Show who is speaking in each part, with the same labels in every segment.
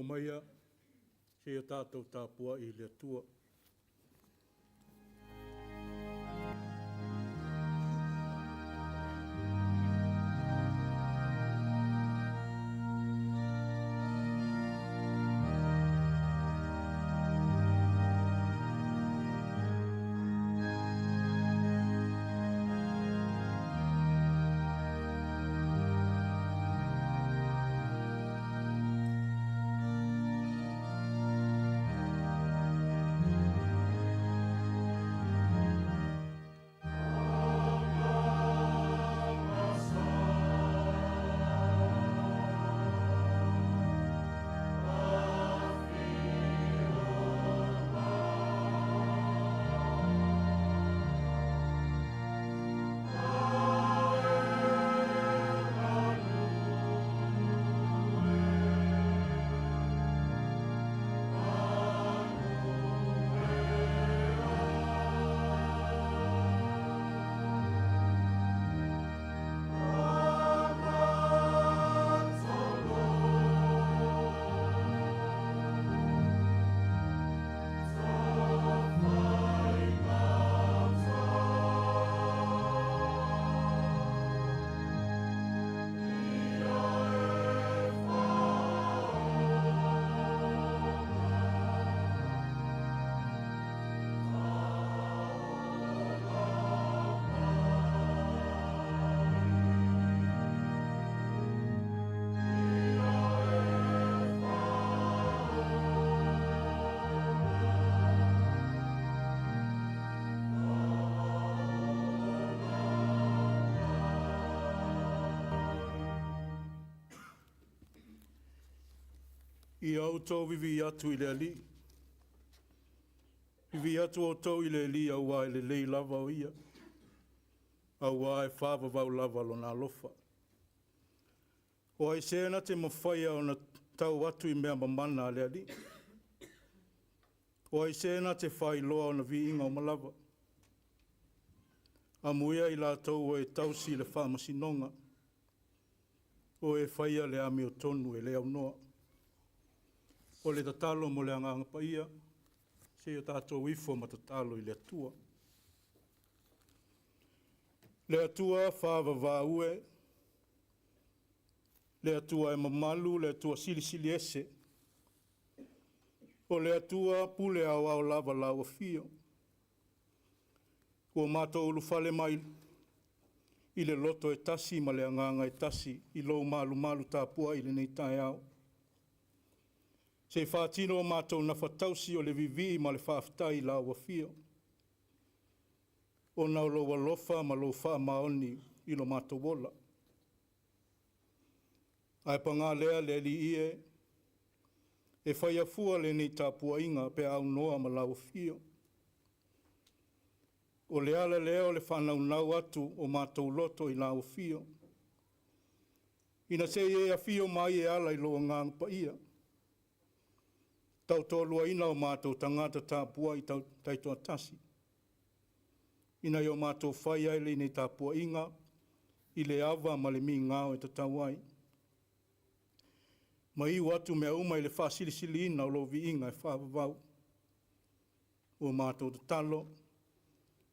Speaker 1: Omaia seia tatou tapuai i le Atua. Ia outou vivii atu i le Alii. Vivii atu outou i le Alii auā e lelei lava o Ia, auā e faavavau lava Lona alofa. O ai se na te mafaia ona tau atu i mea mamana a le Alii? O ai se na te faailoa ona viiga uma lava? Amuia i latou o e tausi le faamasinoga, o e faia le amiotonu e le aunoa. O le tatalo mo le Agaga Paia, seia tatou ifo ma tatalo i le Atua. Le Atua fāvavau e, le Atua e mamalu, le Atua silisili ese, o le Atua pule aoao lava lau afio. Ua matou ulufale mai i le loto e tasi ma le agaga e tasi i lou malumalu tapuai i lenei taeao. Se i faatino o matou nafatausi o le vivii ma le faafetai i lau afio, ona o lou alofa ma lou faamaoni i lo matou ola. Ae paga lea le Alii e, e faia fua lenei tapuaiga pe a aunoa ma lau afio. O le ala lea o le faanaunau atu o matou loto i lau afio, ina se i e afio mai e ala i lou Agaga Paia, tautoaluaina o matou tagata tapuai taitoatasi, ina ia o matou fai ai lenei tapuaiga i le ava ma le migao e tatau ai, ma iu atu mea uma i le faasilisiliina o lou viiga e faavavau. Ua matou tatalo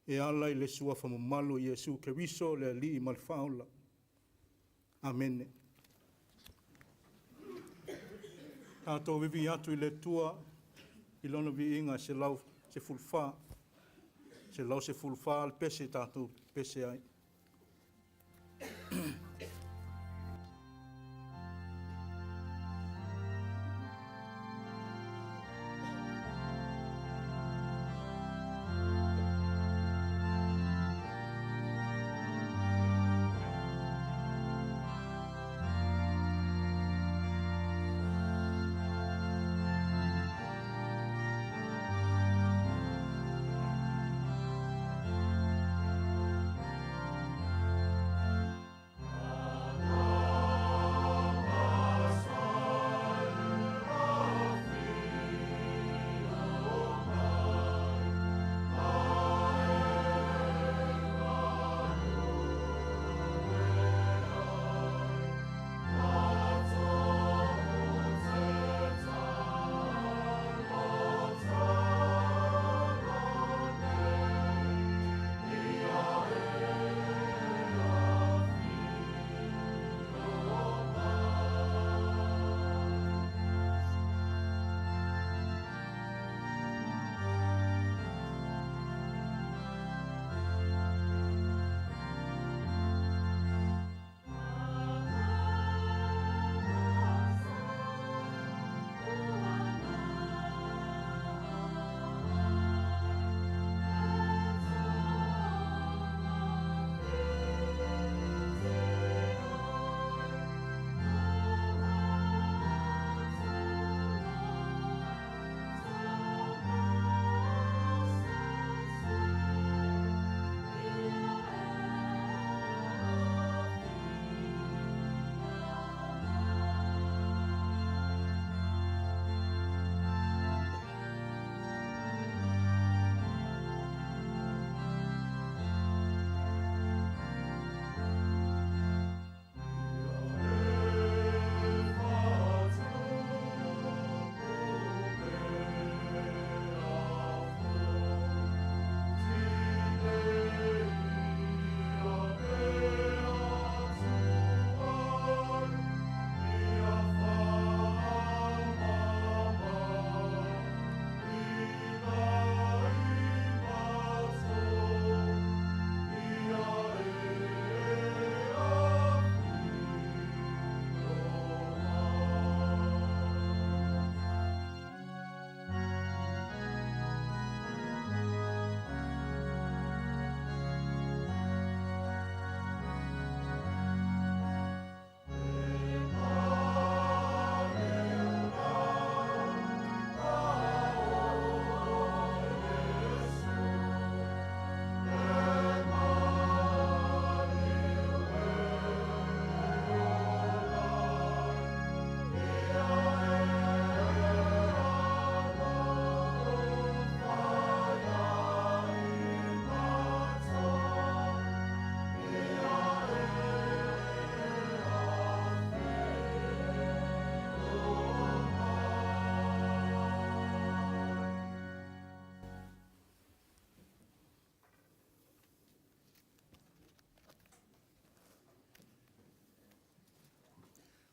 Speaker 1: e ala i le suafa mamalu o Iesu Keriso le Alii ma le Faaola. Amene. Tatou vivii atu i le Atua i lona viiga e 114. 114 le pese tatou pese ai.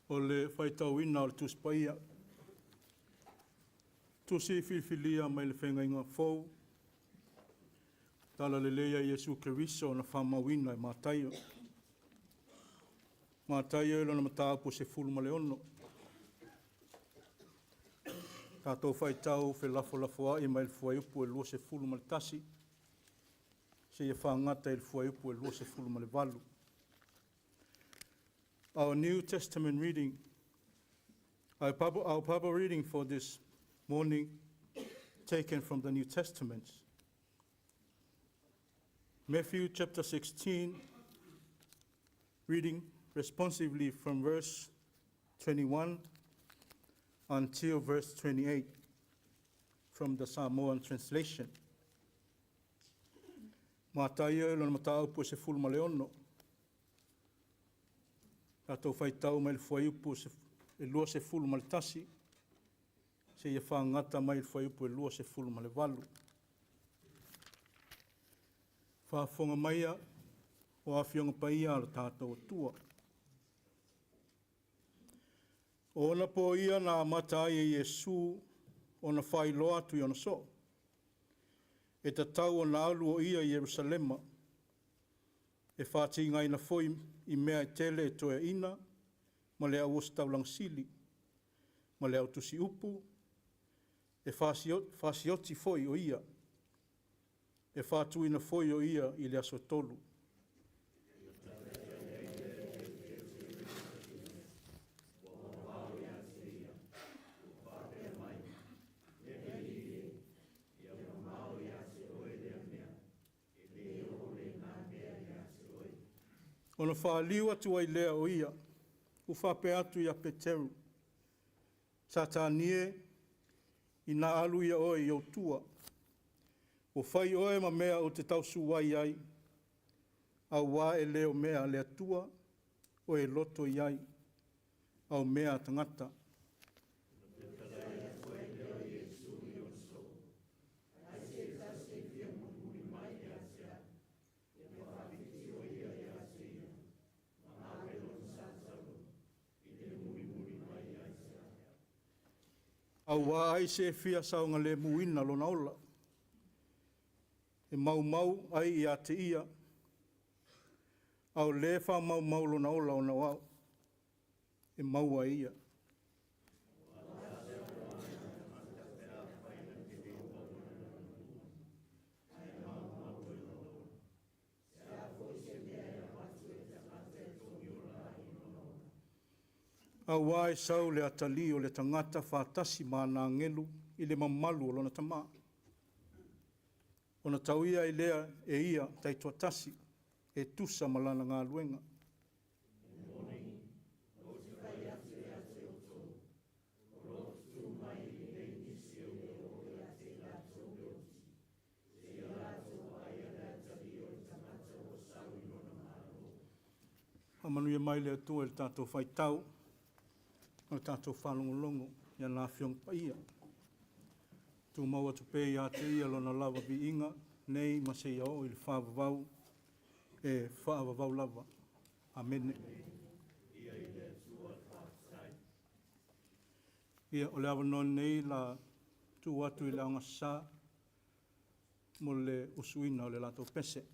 Speaker 1: O le faitauina o le Tusi Paia. Tusi filifilia mai le Feagaiga Fou, Tala Lelei a Iesu Keriso na faamauina e Mataio. Mataio i lona mataupu e 16. Tatou faitau felafolafoai mai le fuaiupu e 21 seia fagata i le fuaiupu e 28. Our New Testament reading, our Bible reading for this morning, taken from the New Testament. Matthew chapter 16, reading responsively from verse 21 until verse 28 from the Samoan translation. Mataio i lona mataupu e 16. Tatou faitau mai le fuaiupu e 21, seia fagata mai le fuaiupu e 28. Faafofoga maia o Afioga Paia a lo tatou Atua. O ona po ia na amata ai e Iesu ona faailoa atu i ona soo, e tatau ona alu o ia i Ierusalema, e faatigaina foi i mea e tele e toeaiina, ma le au ositaulaga sili, ma le au tusiupu, e faasioti foi o ia, e faatuina foi o ia i le aso e tolu. Ona faaliu atu ai lea o ia, ua faapea atu ia Peteru, “Satani e, ina alu ia oe i ou tua, ua fai oe ma mea ou te tausuai ai, auā e le o mea a le Atua oe e loto i ai, a o mea a tagata.” Auā ai se e fia saogalemuina lona ola, e maumau ai ia te ia, a o le e faamaumau lona ola ona o au, e maua e ia. Auā e sau le atalii o le tagata faatasi ma ana agelu i le mamalu o lona Tamā, ona tauia ai lea e ia taitoatasi e tusa ma lana galuega. Faamanuia mai le Atua i le tatou faitau ma le tatou faalogologo i ana Afioga Paia. Tumau atu pea ia te Ia Lona lava viiga nei ma seia oo i le faavavau e faavavau lava. Amene. Ia, o le avanoa lenei la tuu atu i le Aogasa mo le usuina o le latou pese.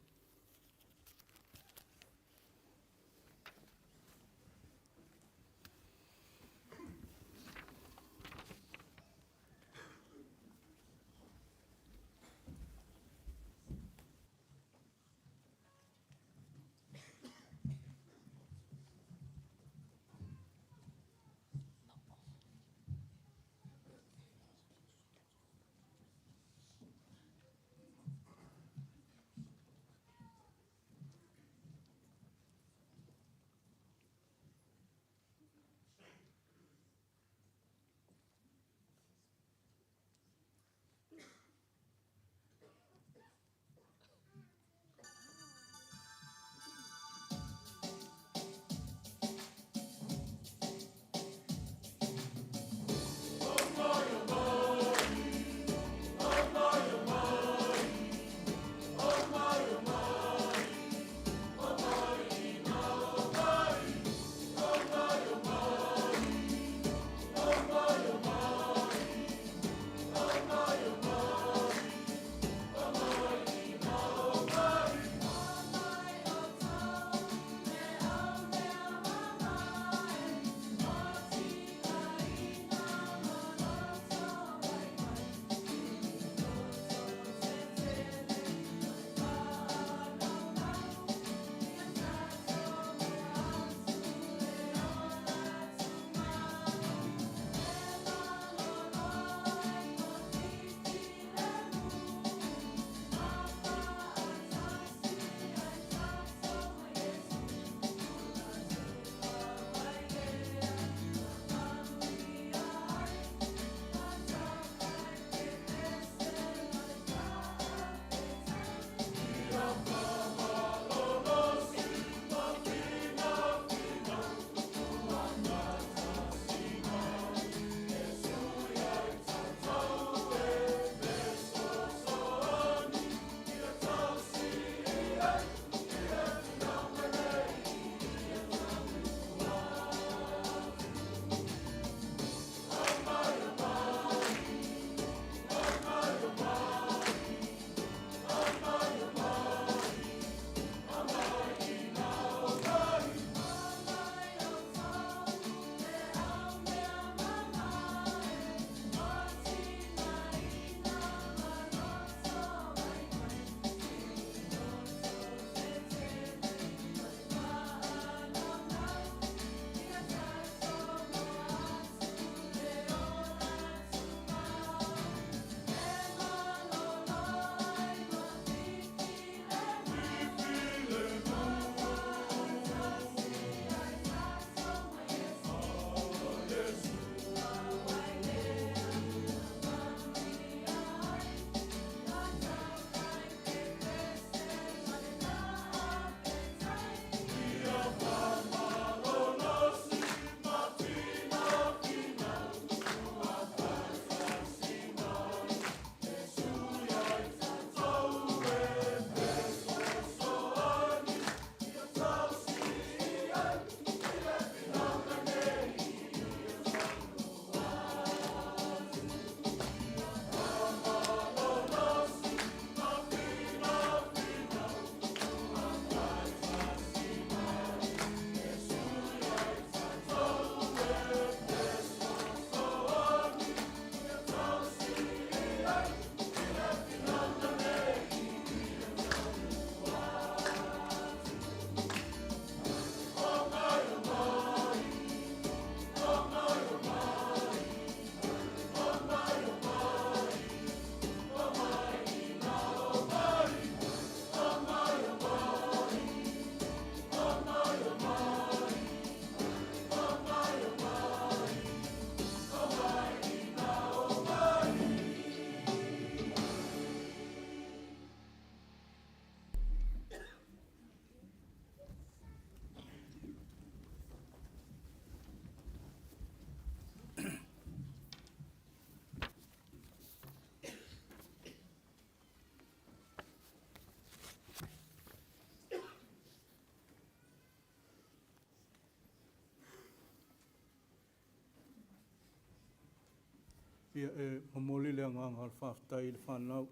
Speaker 1: Ia, e momoli le agaga o le faafetai i le fanau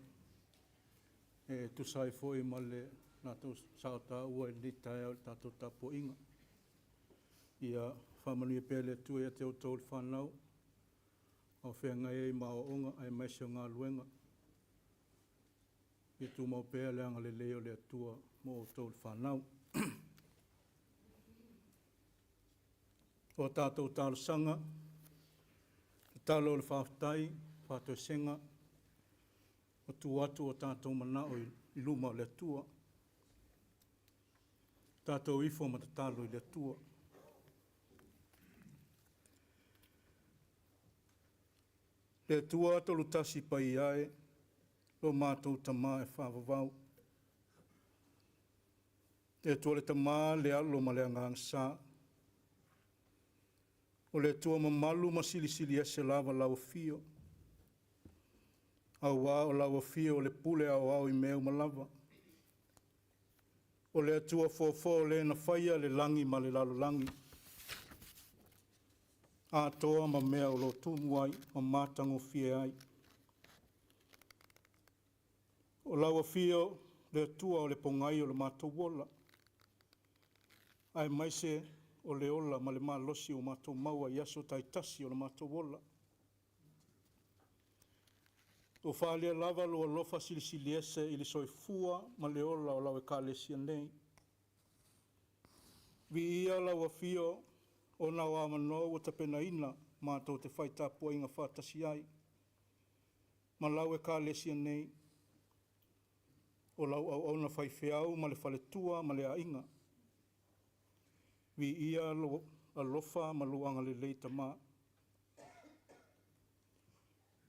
Speaker 1: e tusa ai foi ma le latou sao taua i lenei taeao i le tatou tapuaiga. Ia faamanuia pea le Atua ia te outou le fanau a o feagai ai ma aoaoga aemaise o galuega. Ia tumau pea le agalelei o le Atua mo outou le fanau. O a tatou talosaga, tatalo o le faafetai, faatoesega, ma tuu atu o tatou manao i luma o le Atua. Tatou ifo ma tatalo i le Atua. Le Atua Tolutasi Paia e, lo matou Tama e faavavau, le Atua le Tama, le Alo ma le Agaga Sa, o le Atua mamalu ma silisili ese lava lau afio, auā o lau afio o le pule aoao i mea uma lava. O le Atua foafoa o Le na faia le lagi ma le lalolagi, atoa ma mea o lo o tumu ai ma matagofie ai. O lau afio le Atua o le pogai o le matou ola, aemaise o le ola ma le malosi ua matou maua i aso taitasi o le matou ola. Ua faaalia lava lou alofa silisili ese i le soifua ma le ola o lau Ekalesia nei. Viia lau afio ona o avanoa ua tapenaina matou te fai tapuaiga faatasi ai ma lau Ekalesia nei, o lau auauna faifeau ma le faletua ma le aiga. Viia lou alofa ma lou agalelei Tama.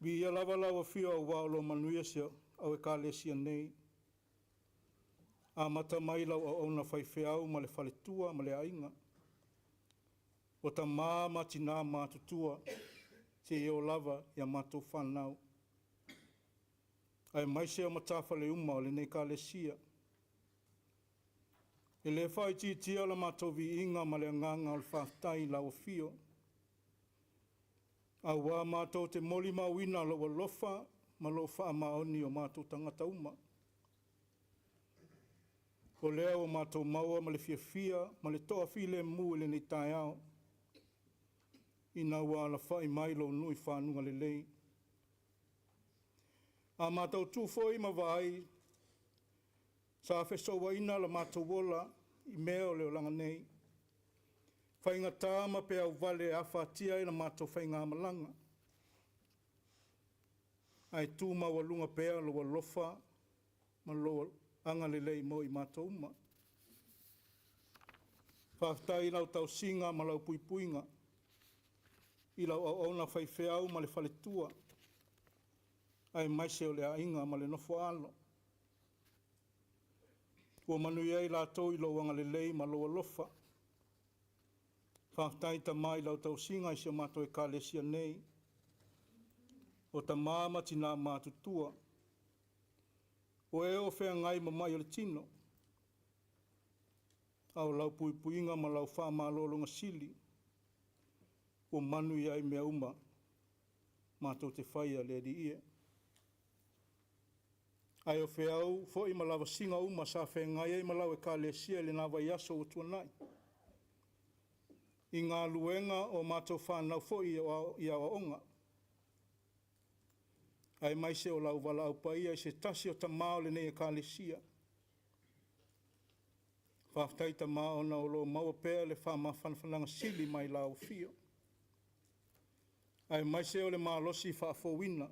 Speaker 1: Viia lava lau afio auā o lo o manuia si au Ekalesia nei, amata mai i lau auauna faifeau ma le faletua ma le aiga, o tamā ma tinā matutua, seia oo lava ia matou fanau, aemaise o matafale uma o lenei Ekalesia. E le faaitiitia la matou viiga ma le agaga o le faafetai i lau afio, auā matou te molimauina lou alofa ma lou faamaoni o matou tagata uma. O lea ua matou maua ma le fiafia ma le toafilemu i lenei taeao, ina ua alafai mai lou nuu i fanuga lelei. A matou tu foi ma vaai, sa fesouaina la matou ola i mea o le olaga nei, faigata ma peauvale e afatia ai la matou faigamalaga, ae tu maualuga pea lou alofa ma lou agalelei mo i matou uma. Faafetai i lau tausiga ma lau puipuiga i lau auauna faifeau ma le faletua, aemaise o le aiga ma le nofo-a-alo. Ua manuia ai latou i lou agalelei ma lou alofa. Faafetai Tama i lau tausiga i si o matou Ekalesia nei, o tamā ma tinā matutua, o e o feagai ma mai o le tino, a o lau puipuiga ma lau faamalologa sili ua manuia ai mea uma matou te faia le Alii e. Ae o feau foi ma lavasiga uma sa feagai ai ma lau Ekalesia i lena vaiaso ua tuanai, i galuega o matou fanau foi i aoaoga, aemaise o lau valaau paia i se tasi o tamā o lenei Ekalesia. Faafetai Tama ona o lo o maua pea le faamafanafanaga sili mai lau afio, aemaise o le malosi faafouina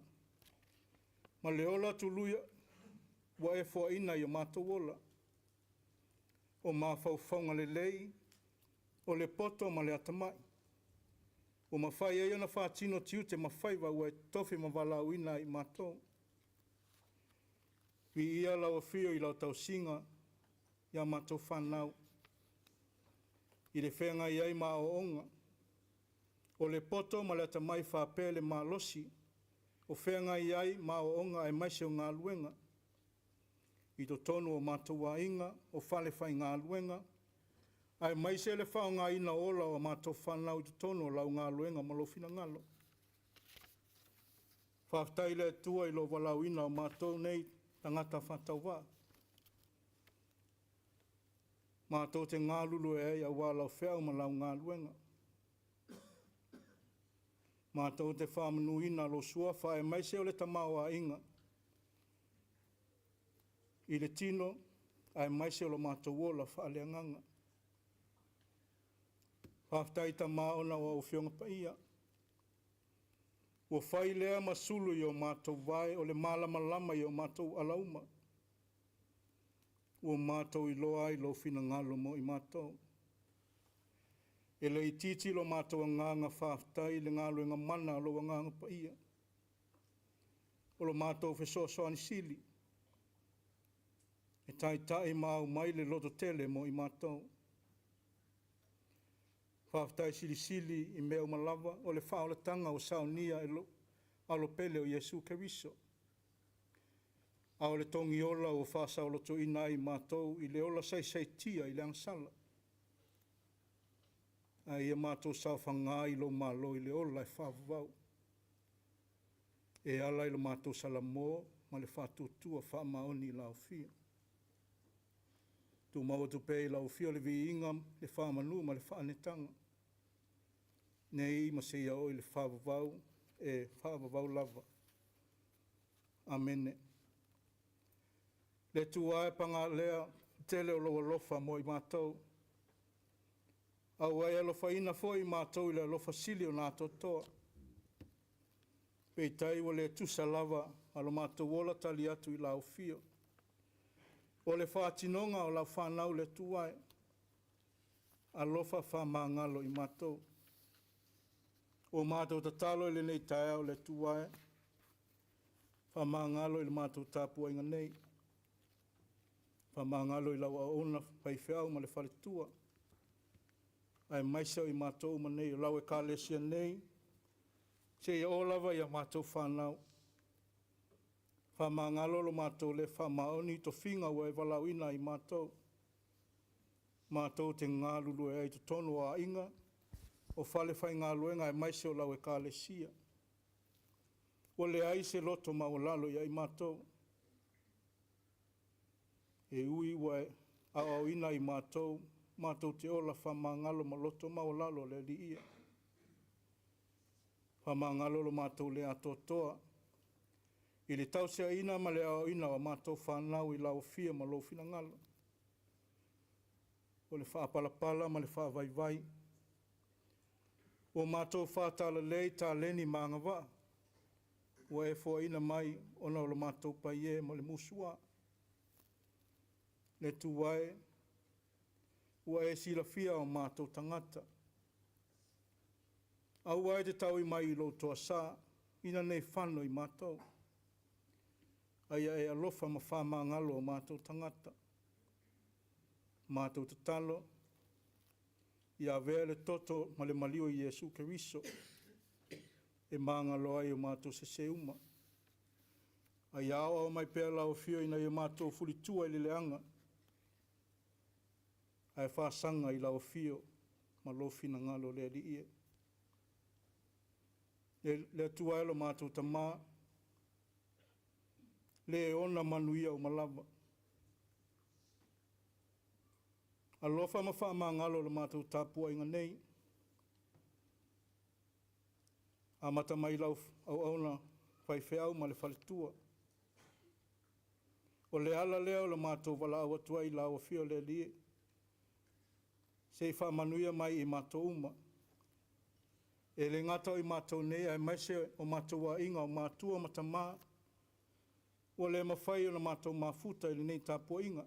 Speaker 1: ma le ola tului ua e foaina i o matou ola, o mafaufauga lelei, o le poto ma le atamai, ua mafai ai ona faatino tiute ma faiva ua e totofi ma valaauina ai i matou. Viia lau afio i lau tausiga i a matou fanau, i le feagai ai ma aoaoga, o le poto ma le atamai faapea le malosi o feagai ai ma aoaoga aemaise o galuega i totonu o matou aiga, o falefaigaluega, aemaise le faaaogaina ola o a matou fanau i totonu o lau galuega ma lou finagalo. Faafetai i le Atua i lou valaauina o matou nei tagata faatauvaa. Matou te galulue ai aua lau feau ma lau galuega. Matou te faamanuina lou suafa aemaise o le tamaoaiga i le tino aemaise o lo matou ola faaleagaga. Faafetai Tama ona o au Afioga Paia. Ua fai lea ma sulu i o matou vae o le malamalama i o matou ala uma. Ua matou iloa ai lou finagalo mo i matou. E le itiiti lo matou agaga faafetai i le galuega mana a lou Agaga Paia. O lo matou fesoasoani sili e taitai ma aumai le lototele mo i matou. Faafetai silisili i mea uma lava o le faaolataga ua saunia e lou alo pele o Iesu Keriso. A o le togiola ua faasaolotoina ai matou i le ola saisaitia i le agasala. Ae ia matou saofaga i lou Malo i le ola e faavavau e ala i lo matou salamo ma le faatuatua faamaoni i lau Afio. Tumau atu pea i lau Afio le viiga, le faamanu ma le faaneetaga, nei ma seia oo i le faavavau e faavavau lava. Amene. Le Atua e, paga lea, tele o lou alofa mo i matou, a ua e alofaina foi i matou i le alofa sili ona atoatoa. Peitai ua le tusa lava ma lo matou ola tali atu i lau afio. O le faatinoga o lau fanau le Atua e, alofa faamagalo i matou. Ua matou tatalo i lenei taeao le Atua e, faamagalo i le matou tapuaiga nei. Faamagalo i lau auauna faifeau ma le faletua, aemaise o i matou uma nei o lau Ekalesia nei, seia oo lava ia matou fanau. Faamagalo lo matou le faamaoni i tofiga ua e valaauina ai matou. Matou te galulue ai i totonu o aiga, o falefaigaluega aemaise o lau Ekalesia. Ua leai se loto maualalo ia i matou. E ui ua e aoaoina i matou, matou te ola faamagalo ma loto maualalo le Alii e. Faamagalo lo matou le atoatoa i le tausiaina ma le aoaoina o a matou fanau i lau afio ma lou finagalo. O le faapalapala ma le faavaivai. Ua matou faatalale i taleni ma agavaa ua e foaina mai ona o lo matou paiē ma le musua. Le Atua e, ua e silafia o matou tagata. Aua e te taui mai i lou toasā, ina ne i fano i matou. A ia e alofa ma faamagalo o matou tagata. Matou tatalo, ia avea le toto ma le maliu o Iesu Keriso e magalo ai o matou sese uma. A ia aoao mai pea lau afio ina ia matou fulitua i le leaga, ae faasaga i lau afio ma lou finagalo le Alii e. Le Atua e lo matou Tamā, le e ona manuia uma lava. Alofa ma faamagalo le matou tapuaiga nei. Amata mai lau auauna faifeau ma le faletua. O le ala lea o le matou valaau atu ai i lau afio le Alii e, se i faamanuia mai i matou uma. E le gata o i matou nei, aemaise o matou aiga, o matua ma tamā, ua le mafai ona matou mafuta i lenei tapuaiga.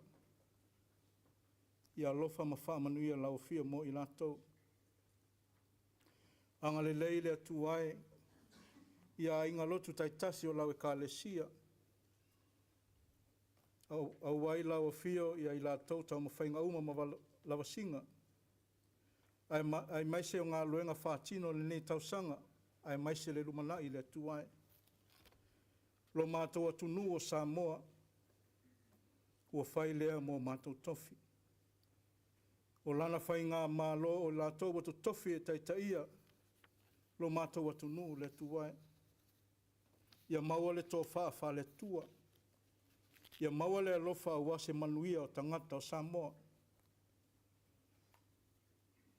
Speaker 1: Ia alofa ma faamanuia lau afio mo i latou. Agalelei le Atua e i aiga lotu taitasi o lau Ekalesia. Auai lau afio ia i latou taumafaiga uma ma lavasiga, aemaise o galuega faatino o lenei tausaga, aemaise le lumanai le Atua e. Lo matou atunuu o Samoa, ua fai lea mo matou tofi. O lana faigamalo o latou ua totofi e taitaia lo matou atunuu le Atua e. Ia maua le tofa faale-Atua, ia maua le alofa aua se manuia o tagata o Samoa.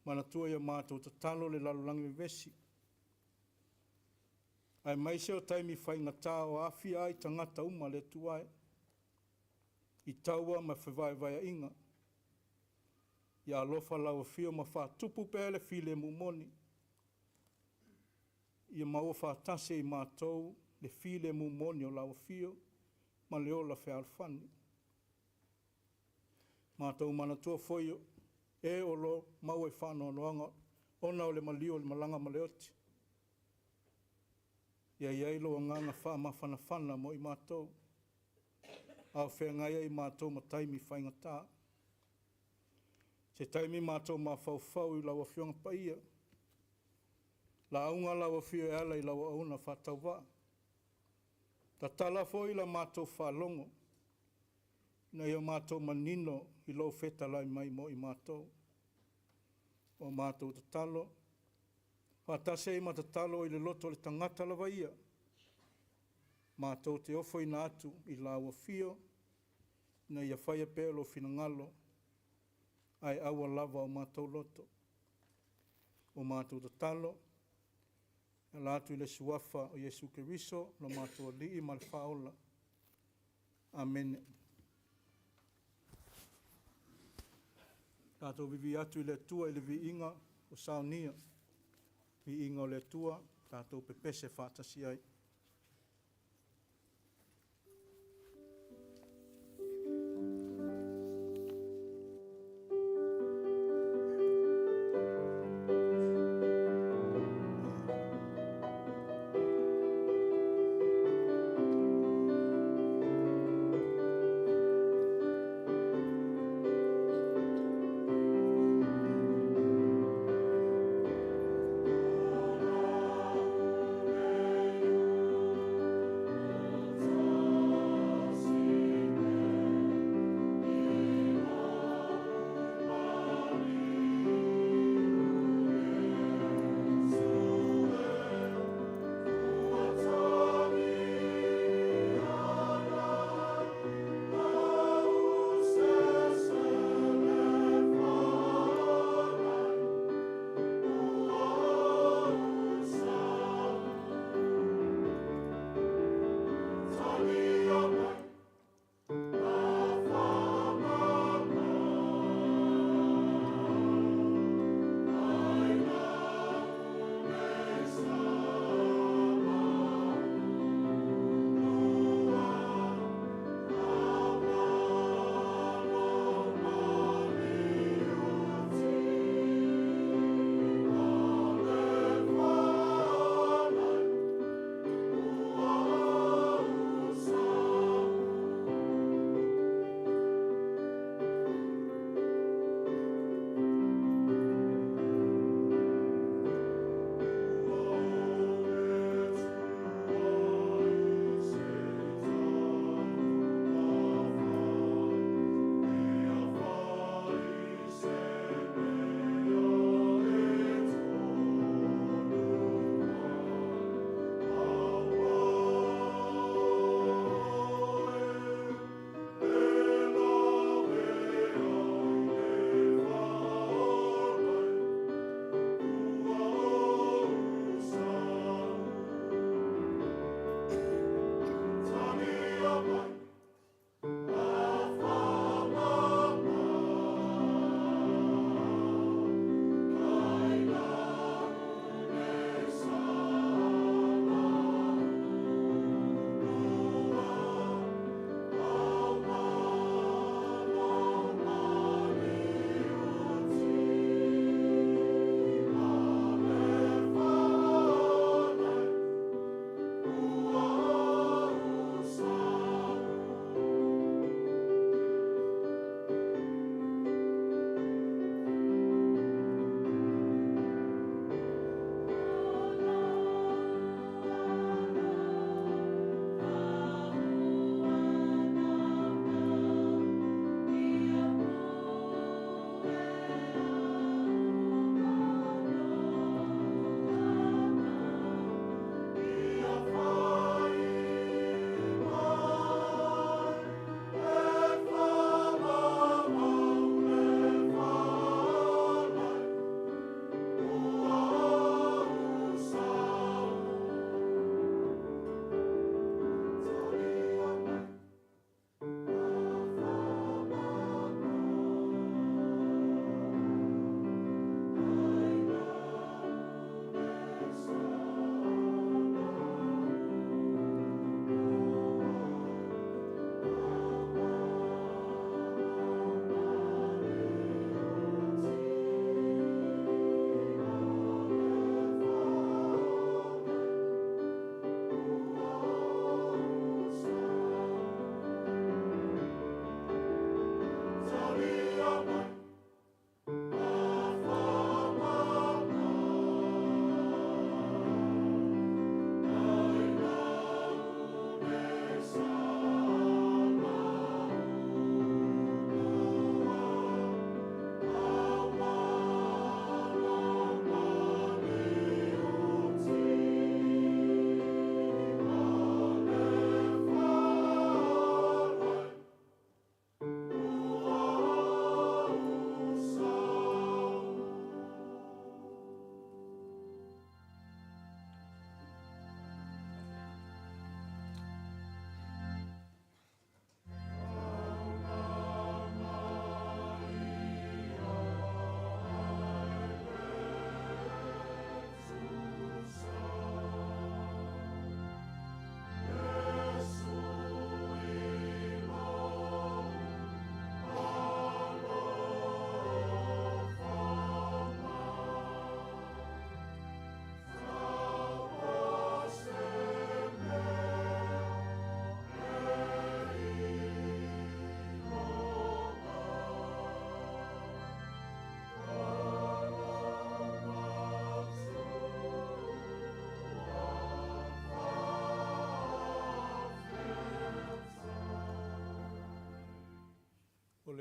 Speaker 1: Manatua ia matou tatalo le lalolagi vevesi, aemaise o taimi faigata o aafia ai tagata uma le Atua e, i taua ma fevaevaeaiga. Ia alofa lau Afio ma faatupu pea le filemu moni, ia maua faatasi e i matou le filemu moni o lau Afio ma le ola fealofani. Matou manatua foi e o lo o maua i faanoanoaga ona o le maliu o le malaga ma le oti, ia i ai lou agaga faamafanafana mo i matou, a o feagai ai matou ma taimi faigata. Se taimi matou mafaufau i lau Afioga Paia, lauga lau Afio e ala i lau auauna faatauvaa, tatala foi la matou faalogo ina ia matou manino i lou fetalai mai mo i matou. O matou tatalo, faatasi ai ma tatalo i le loto o le tagata lava ia, matou te ofoina atu i lau Afio ina ia faia pea lou finagalo ae aua lava o matou loto. O matou tatalo, e ala atu i le Suafa o Iesu Keriso lo matou Alii ma le Faaola. Amene. Tatou vivii atu i le Atua i le viiga ua saunia, viiga o le Atua, tatou pepese faatasi ai.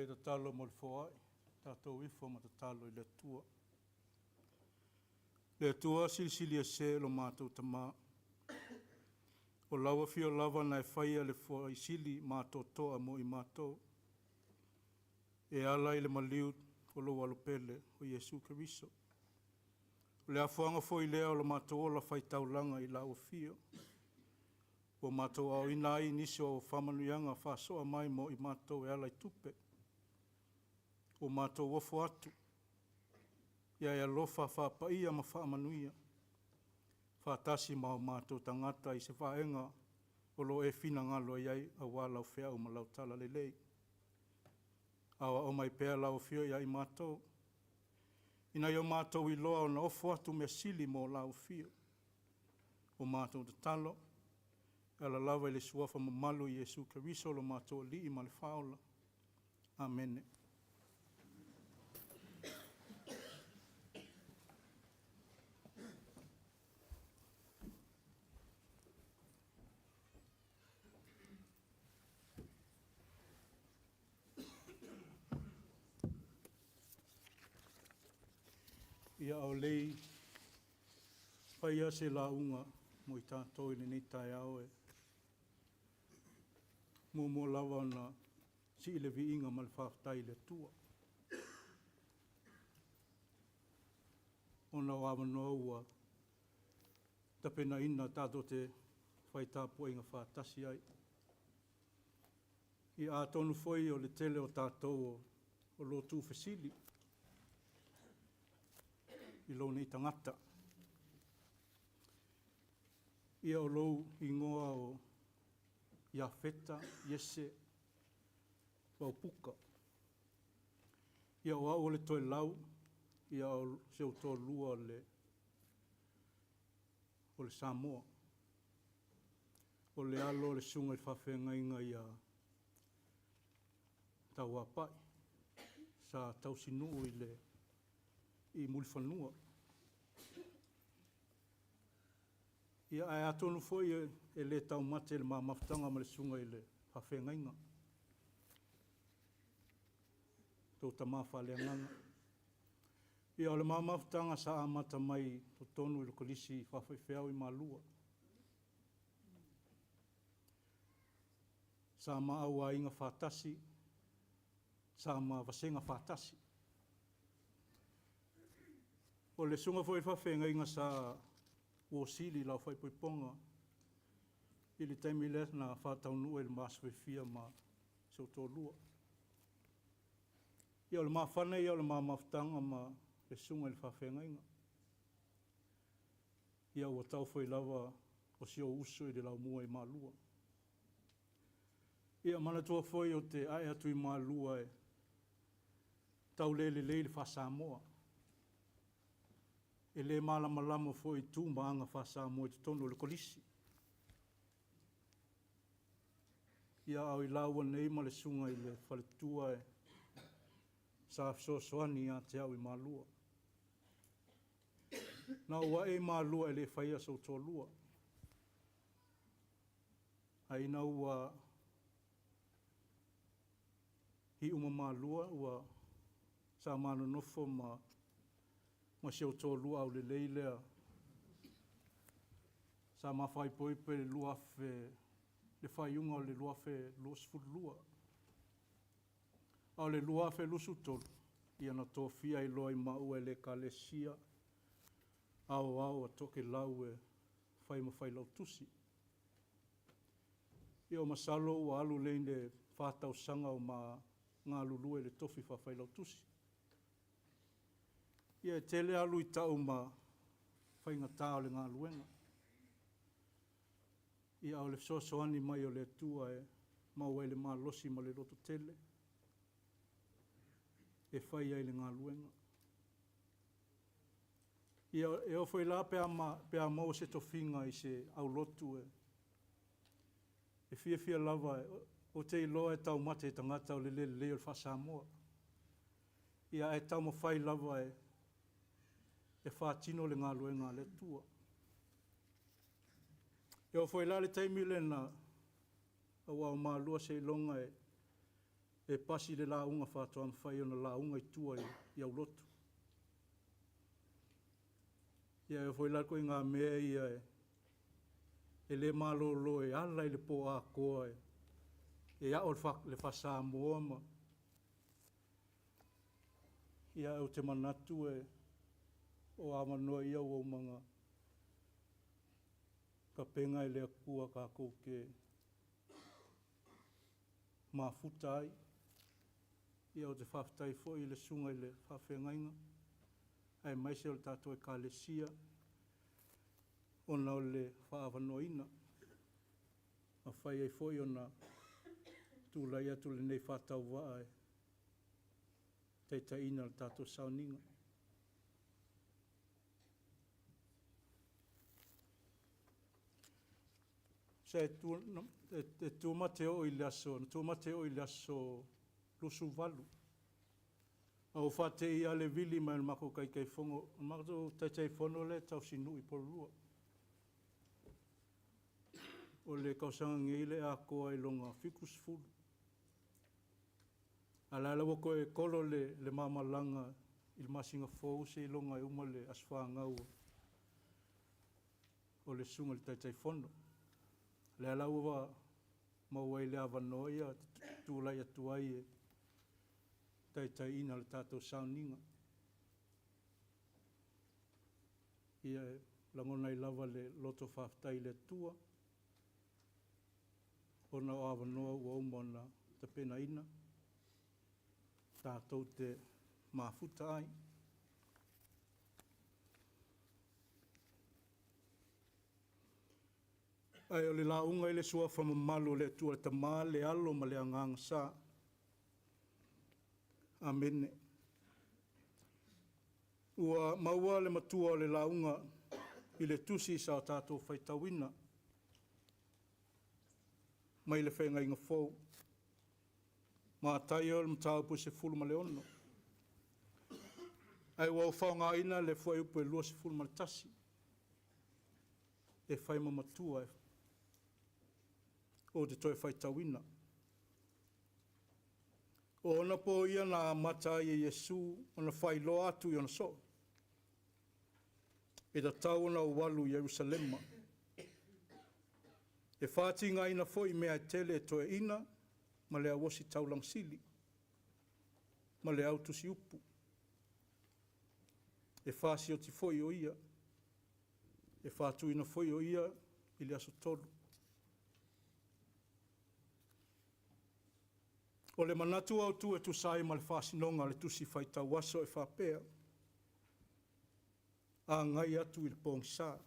Speaker 1: le tatalo mo le foai, tatou ifo ma tatalo i le Atua. Le Atua silisili ese lo matou Tamā. O lau afio lava na e faia le foai sili ma atoatoa mo i matou. E ala i le maliu o lou Alopele o Iesu Keriso. O le afuaga foi lea o lo matou ola faitaulaga i lau afio. Ua matou aoina ai nisi o au faamanuiaga faasoa mai mo i matou e ala i tupe. Ua matou ofo atu, ia e alofa faapaia ma faamanuia, faatasi ma o matou tagata i se vaega o lo o e finagalo i ai aua lau feau ma lau talalelei. Aoao mai pea lau afio ia i matou, ina ia o matou iloa ona ofo atu mea sili mo lau afio. O matou tatalo, e ala lava i le suafa mamalu o Iesu Keriso lo matou Alii ma le Faaola. Amene. Ia, a o le i faia se lauga mo i tatou i lenei taeao, e muamua lava ona sii le viiga ma le faafetai i le Atua, ona o avanoa ua tapenaina tatou te fai tapuaiga faatasi ai. Ia atonu foi o le tele o tatou o lo o tuufesili i lou nei tagata. Ia o lou igoa o Iafeta Iese Paupuka. Ia o au o le Toelau, ia o si ou toalua o le Samoa. O le alo o le Susuga i le Faafeagaiga ia Tauapai sa tausinuu i Mulifanua. Ia ae atonu foi e le taumate i le ma mafutaga ma le Susuga i le Faafeagaiga, tou tama faaleagaga. Ia o le ma mafutaga sa amata mai i totonu i le Kolisi Faafaifeau i Malua. Sa ma auaiga faatasi, sa ma vasega faatasi. O le susuga foi i le faafeagaiga sa uo sili i lau faaipoipoga i le taimi lea na faataunuu ai i le ma aso fiafia ma si ou toalua. Ia o le mafana ia o le ma mafutaga ma le susuga i le faafeagaiga. Ia ua tau foi lava o si ou uso i le laumua i Malua. Ia manatua foi ou te ae atu i Malua e tau le lelei le faa-Samoa. E le malamalama foi i tu ma aga faa-Samoa i totonu o le Kolisi. Ia a o i laua nei ma le susuga i le faletua sa fesoasoani ia te au i Malua. Na ou ae i Malua e le faia sou toalua. Ae ina ua iu ma Malua ua sa ma nonofo ma si ou toalua aulelei lea sa ma faaipoipo i le 2000 le faaiuga o le 2022. A o le 2023, ia na tofia ai loa maua e le Ekalesia Aoao a Tokelau e fai ma Failautusi. Ia masalo ua alu lea i le 4 tausaga o ma galulue i le tofi faa-Failautusi. Ia e tele lava luitau ma faigata o le galuega. Ia a o le fesoasoani mai o le Atua e maua ai le malosi ma le lototele e fai ai le galuega. Ia e oo foi la pe a maua se tofiga i se aulotu e fiafia lava, ou te iloa e taumate e tagata o le le lelei o le faa-Samoa. Ia ae taumafai lava e faatino le galuega a le Atua. E oo foi la i le taimi lena, aua o Malua seiloga E pasi le lauga faatoa mafai ona lauga i tua i aulotu. Ia e foi la ituaiga mea ia e le malolo e ala i le po atoa e ao le faa-Samoa ma ia ou te manatu e o avanoa ia ua uma ona tapena e le Atua tatou te mafuta ai. Ia ou te faafetai foi i le susuga i le faafeagaiga aemaise o le tatou Ekalesia ona o le faaavanoaina. Mafai ai foi ona tulai atu lenei faatauvaa e taitaiina le tatou sauniga. Sa e e tumate oo i le aso, na tumate oo i le aso 28, a ua faateia lava le vili mai o le matou Taitaifono. O le matou Taitaifono lea e tausinuu i Pololua. O le tausaga nei lea e atoa i lona 70. A o la ua toe tolo le ma malaga i le masina fou seiloga e uma le aso fanau o le susuga i le Taitaifono. O lea la ua maua ai le avanoa ia tulai atu ai e taitaiina le tatou sauniga. Ia e lagona ai lava le loto faafetai i le Atua ona o avanoa ua uma ona tapenaina tatou te mafuta ai. Ae o le lauga i le suafa mamalu o le Atua le Tama, le Alo ma le Agaga Sa. Amene. Ua maua le matua o le lauga i le tusi sa tatou faitauina mai le Feagaiga Fou. Mataio le mataupu e 16. Ae ua ou faaaogaina le fuaiupu e 21 e fai ma matua ou te toe faitauina. O ona po ia na amata ai e Iesu ona faailoa atu i ona soo, e tatau ona ou alu i Ierusalema, e fatigaina foi i mea e tele e toeaiina ma le au ositaulaga sili ma le au tusiupu, e fasioti foi o ia, e faatuina foi o ia i le aso 3. O le manatu autu e tusa ai ma le faasinoga o le Tusi Faitau Aso e faapea, agai atu i le pogisa.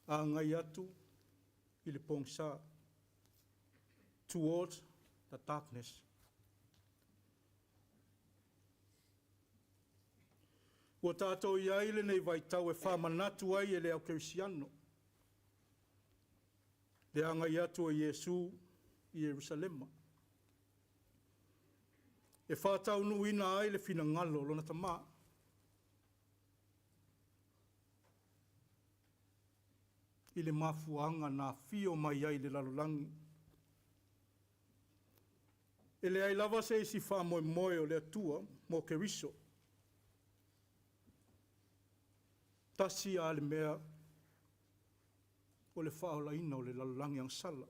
Speaker 1: Agai atu i le pogisa. Towards the darkness. Ua tatou i ai i lenei vaitau e faamanatu ai e le au kerisiano le agai atu o Iesu i Ierusalema e faataunuuina ai le finagalo o lona Tama. I le mafuaaga na afio mai ai i le lalolagi. E leai lava se isi faamoemoe o le Atua mo Keriso. Tasi lava le mea o le faaolaina o le lalolagi agasala.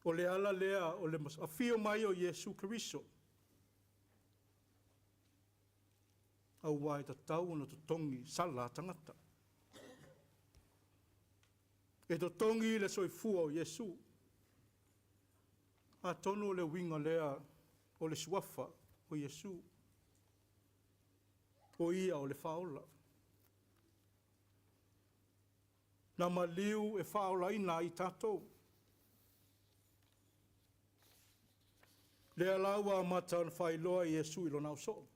Speaker 1: O le ala lea o le afio mai o Iesu Keriso, aua e tatau ona totogi sala a tagata. E totogi le soifua o Iesu. Atonu o le uiga lea o le suafa o Iesu, o Ia o le Faaola. Na maliu e faaolaina ai tatou. Lea la ua amata ona faailoa e Iesu i lona ausoo,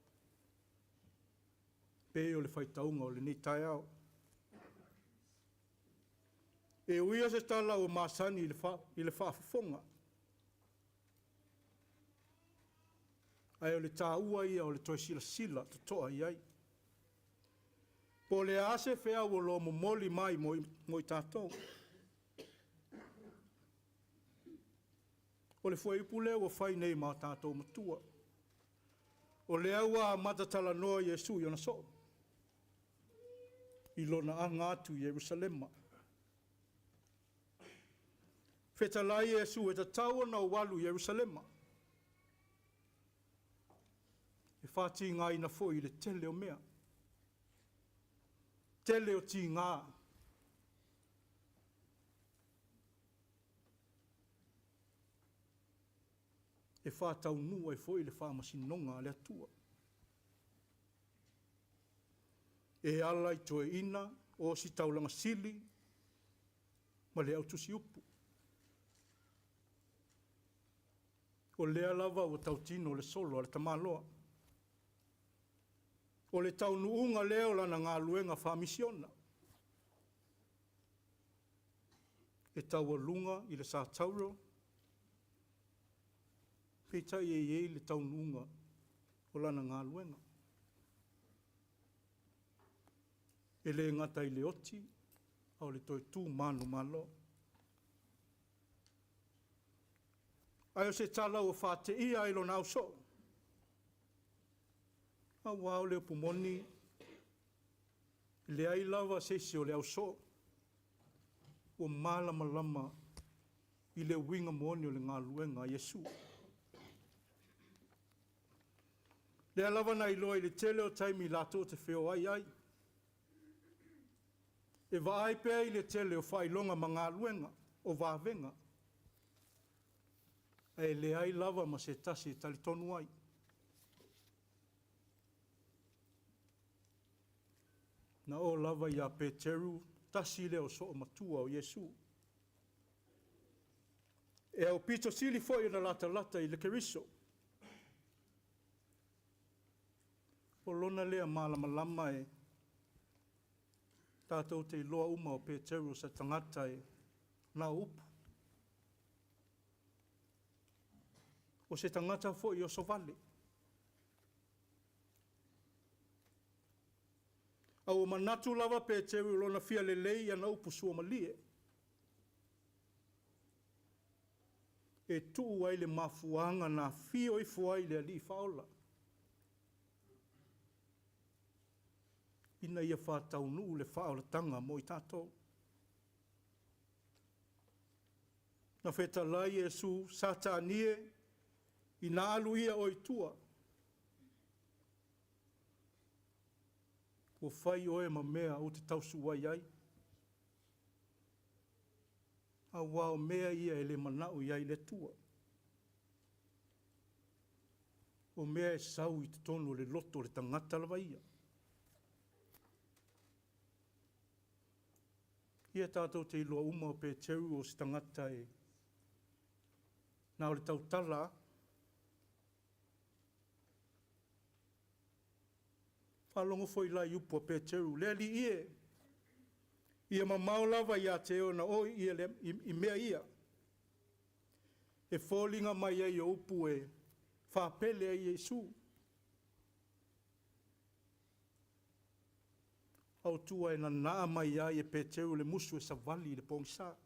Speaker 1: pei o le faitauga o lenei taeao. E uia se tala ua masani i le faafofoga, ae o le taua ia o le toe silasila totoa i ai. Po o le a se feau o lo o momoli mai mo i tatou. O le fuaiupu lea ua fai nei ma o tatou matua. O lea ua amata talanoa Iesu i ona soo, i lona aga atu i Ierusalema. Fetalai Iesu e tatau ona ou alu i Ierusalema, e faatigaina foi i le tele o mea, tele o tiga, e faataunuu ai foi le faamasinoga a le Atua. E ala i toeaiina, o ositaulaga sili, ma le au tusiupu. O lea lava ua tautino le solo a le tamaloa. O le taunuuga lea o lana galuega faamisiona, e taualuga i le sa tauro, peitai e i ai le taunuuga o lana galuega. E le gata i le oti, a o le toe tu manumalo. Ae o se tala ua faateia ai lona ausoo, aua o le upu moni, e leai lava se isi o le ausoo ua malamalama i le uiga moni o le galuega a Iesu. Lea lava na iloa i le tele o taimi latou te feoai ai, e vaai pea i le tele o faailoga ma galuega o vavega, ae leai lava ma se tasi e talitonu ai. Na oo lava ia Peteru, tasi lea o soo matua o Iesu. E aupito sili foi ona latalata i le Keriso. O lona lea malamalama e tatou te iloa uma o Peteru o se tagata e na o upu. O se tagata foi e osovale. A ua manatu lava Peteru i lona fia lelei i ana upu suamalie, e tuu ai le mafuaaga na afio ifo ai le Alii Faaola, ina ia faataunuu le faaolataga mo i tatou. Na fetalai Iesu, Satani e, ina alu ia oe i tua, ua fai oe ma mea ou te tausuai ai, aua o mea ia e le manao i ai le Atua. O mea e sau i totonu o le loto o le tagata lava ia. Ia tatou te iloa uma o Peteru o se tagata e na o le tautala lava. Faalogo foi la i upu a Peteru, “Le Alii e, ia mamao lava ia te oe ona oo i mea ia.” E foliga mai ai o upu e faapele ai Iesu. Autua e nanaa mai ai e Peteru le musu e savali i le pogisa.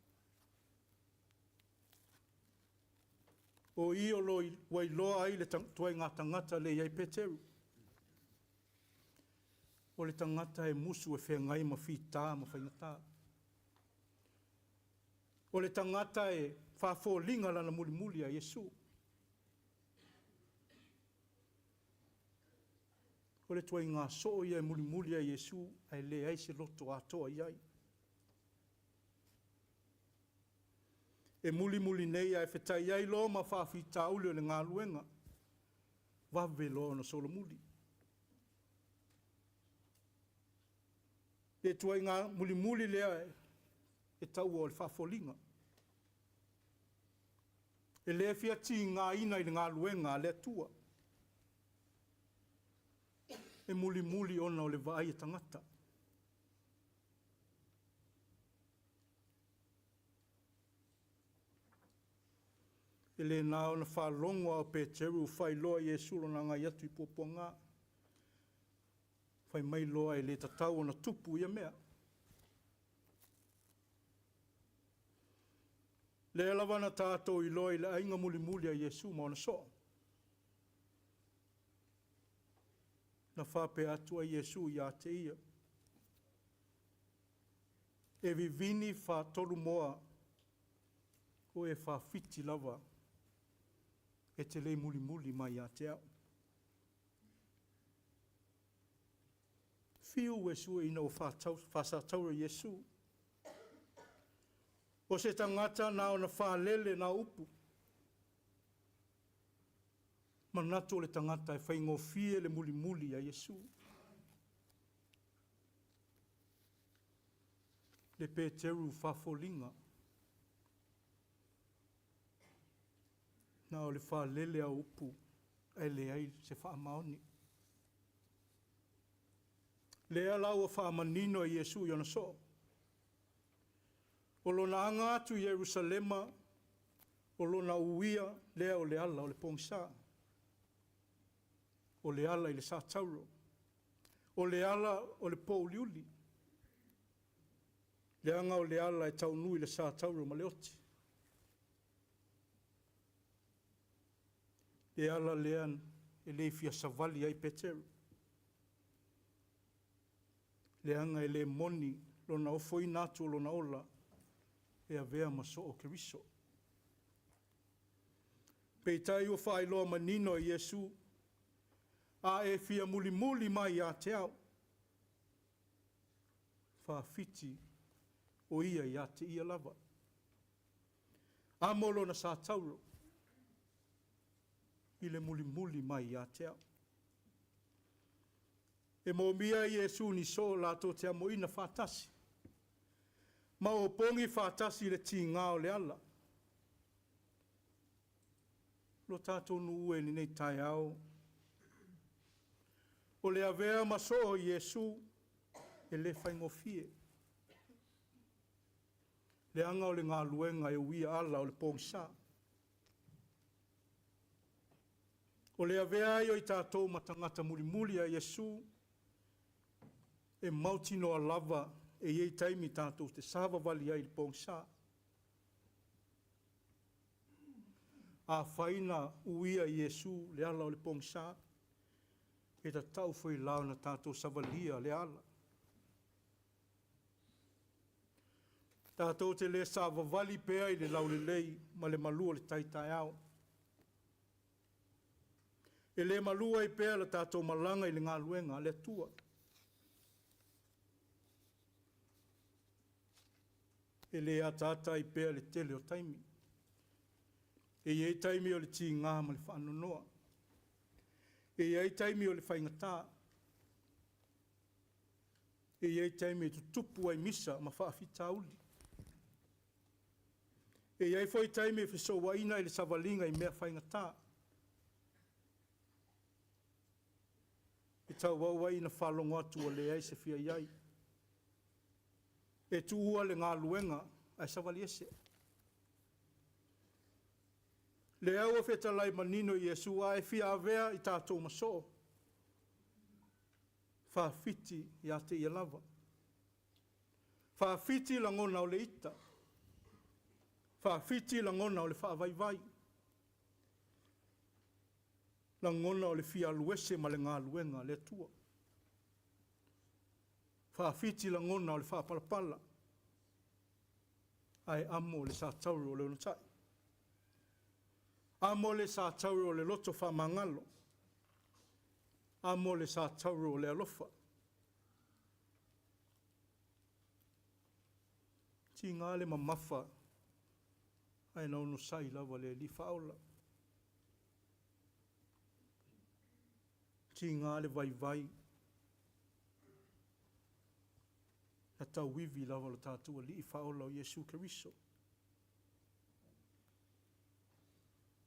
Speaker 1: O i o lo ua iloa ai le ituaiga tagata lea e i ai Peteru. O le tagata e musu e feagai ma fita ma faigata. O le tagata e faafoliga lana mulimuli ia Iesu. O le ituaiga soo ia e mulimuli ai Iesu ae leai se loto atoa i ai. E mulimuli nei ae fetai ai loa ma faafitauli o le galuega, vave loa ona solomuli. Le ituaiga mulimuli lea e taua o le faafoliga. E le fia tigaina i le galuega a le Atua. E mulimuli ona o le vaai a tagata. E le na ona faalogo lava o Peteru o faailoa e Iesu lona agai atu i puapuaga. Fai mai loa e le tatau ona tupu ia mea. Lea lava na tatou iloa i le aiga mulimuli a Iesu ma ona soo. Na faapea atu ai Iesu ia te ia, e vivini faatolu moa, o e faafiti lava e te le mulimuli mai ia te au. Fiu e sue ina ua faasatauro Iesu. O se tagata na ona faalele na o upu. Manatu o le tagata e faigofie le mulimuli ia Iesu. Le Peteru faafoliga. Na o le faalele o upu ae leai se faamaoni. Lea la ua faamanino e Iesu i ona soo. O lona aga atu i Ierusalema, o lona uia lea o le ala o le pogisa. O le ala i le satauro. O le ala o le pouliuli. Leaga o le ala e taunuu i le satauro ma le oti. Le ala lea e le fia savali ai Peteru. Leaga e le moni lona ofoina atu o lona ola e avea ma soo o Keriso. Peitai ua faailoa manino e Iesu, a e fia mulimuli mai ia te au, faafiti o ia ia te ia lava. Amo lona satauro i le mulimuli mai ia te au. E moomia e Iesu ni soo latou te amoina faatasi, ma opogi faatasi i le tiga o le ala. Lo tatou nuu e i lenei taeao, o le avea ma soo o Iesu, e le faigofie. Leaga o le galuega e uia ala o le pogisa. O le avea ai o i tatou ma tagata mulimuli a Iesu, e mautinoa lava e i ai taimi tatou te savavali ai i le pogisa. Afai na uia e Iesu le ala o le pogisa, e tatau foi la ona tatou savalia lea ala. Tatou te le savavali pea i le laulelei ma le malu o le tai taeao. E le malu ai pea la tatou malaga i le galuega a le Atua. E le ataata ai pea le tele o taimi. E i ai taimi o le tiga ma le faanoanoa. E i ai taimi o le faigata. E i ai taimi e tutupu ai misa ma faafitauli. E i ai foi taimi e fesouaina ai le savaliga i mea faigata. E tauau ai ina faalogo atu ua leai se fia i ai. E tuua le galuega ae savali ese. Lea ua fetalai manino Iesu, a e fia avea i tatou ma soo, faafiti ia te ia lava. Faafiti lagona o le ita, faafiti lagona o le faavaivai, lagona o le fia alu ese ma le galuega a le Atua. Faafiti lagona o le faapalapala, ae amo le satauro o le onosai. Amo le satauro o le loto faamagalo. Amo le satauro o le alofa. Tiga le mamafa, ae na onosai lava le Alii Faaola. Tiga le vaivai, na tauivi lava lo tatou Alii Faaola o Iesu Keriso.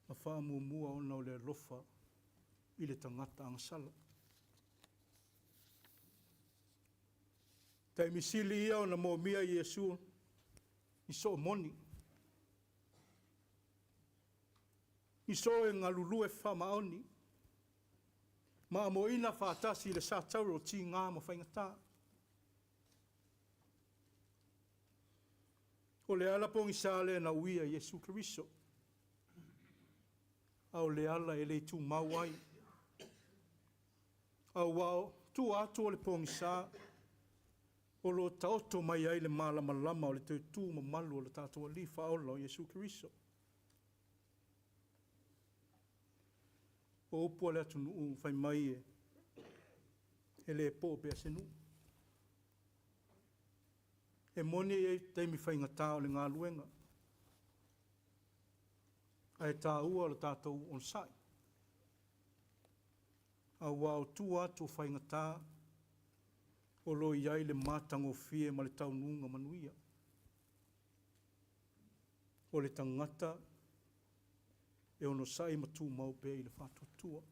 Speaker 1: Ma faamuamua ona o le alofa i le tagata agasala. Taimi sili ia ona moomia Iesu ni soo moni, ni soo e galulue faamaoni. Maamoina faatasi i le satauro o tigā ma faigata. O le ala pogisa lea na uia e Iesu Keriso, a o le ala e le tumau ai. Auā o tua atu o le pogisa, o lo o taoto mai ai le malamalama o le toe tu mamalu o le tatou Alii Faaola o Iesu Keriso. O upu a le atunuu fai mai e, e le po'o pea se nuu. E moni e i ai taimi faigata o le galuega, ae taua lo tatou onosai, auā o tua atu o faigata, o lo o i ai le matagofie ma le taunuuga manuia. O le tagata e onosai ma tumau pea i le faatuatua.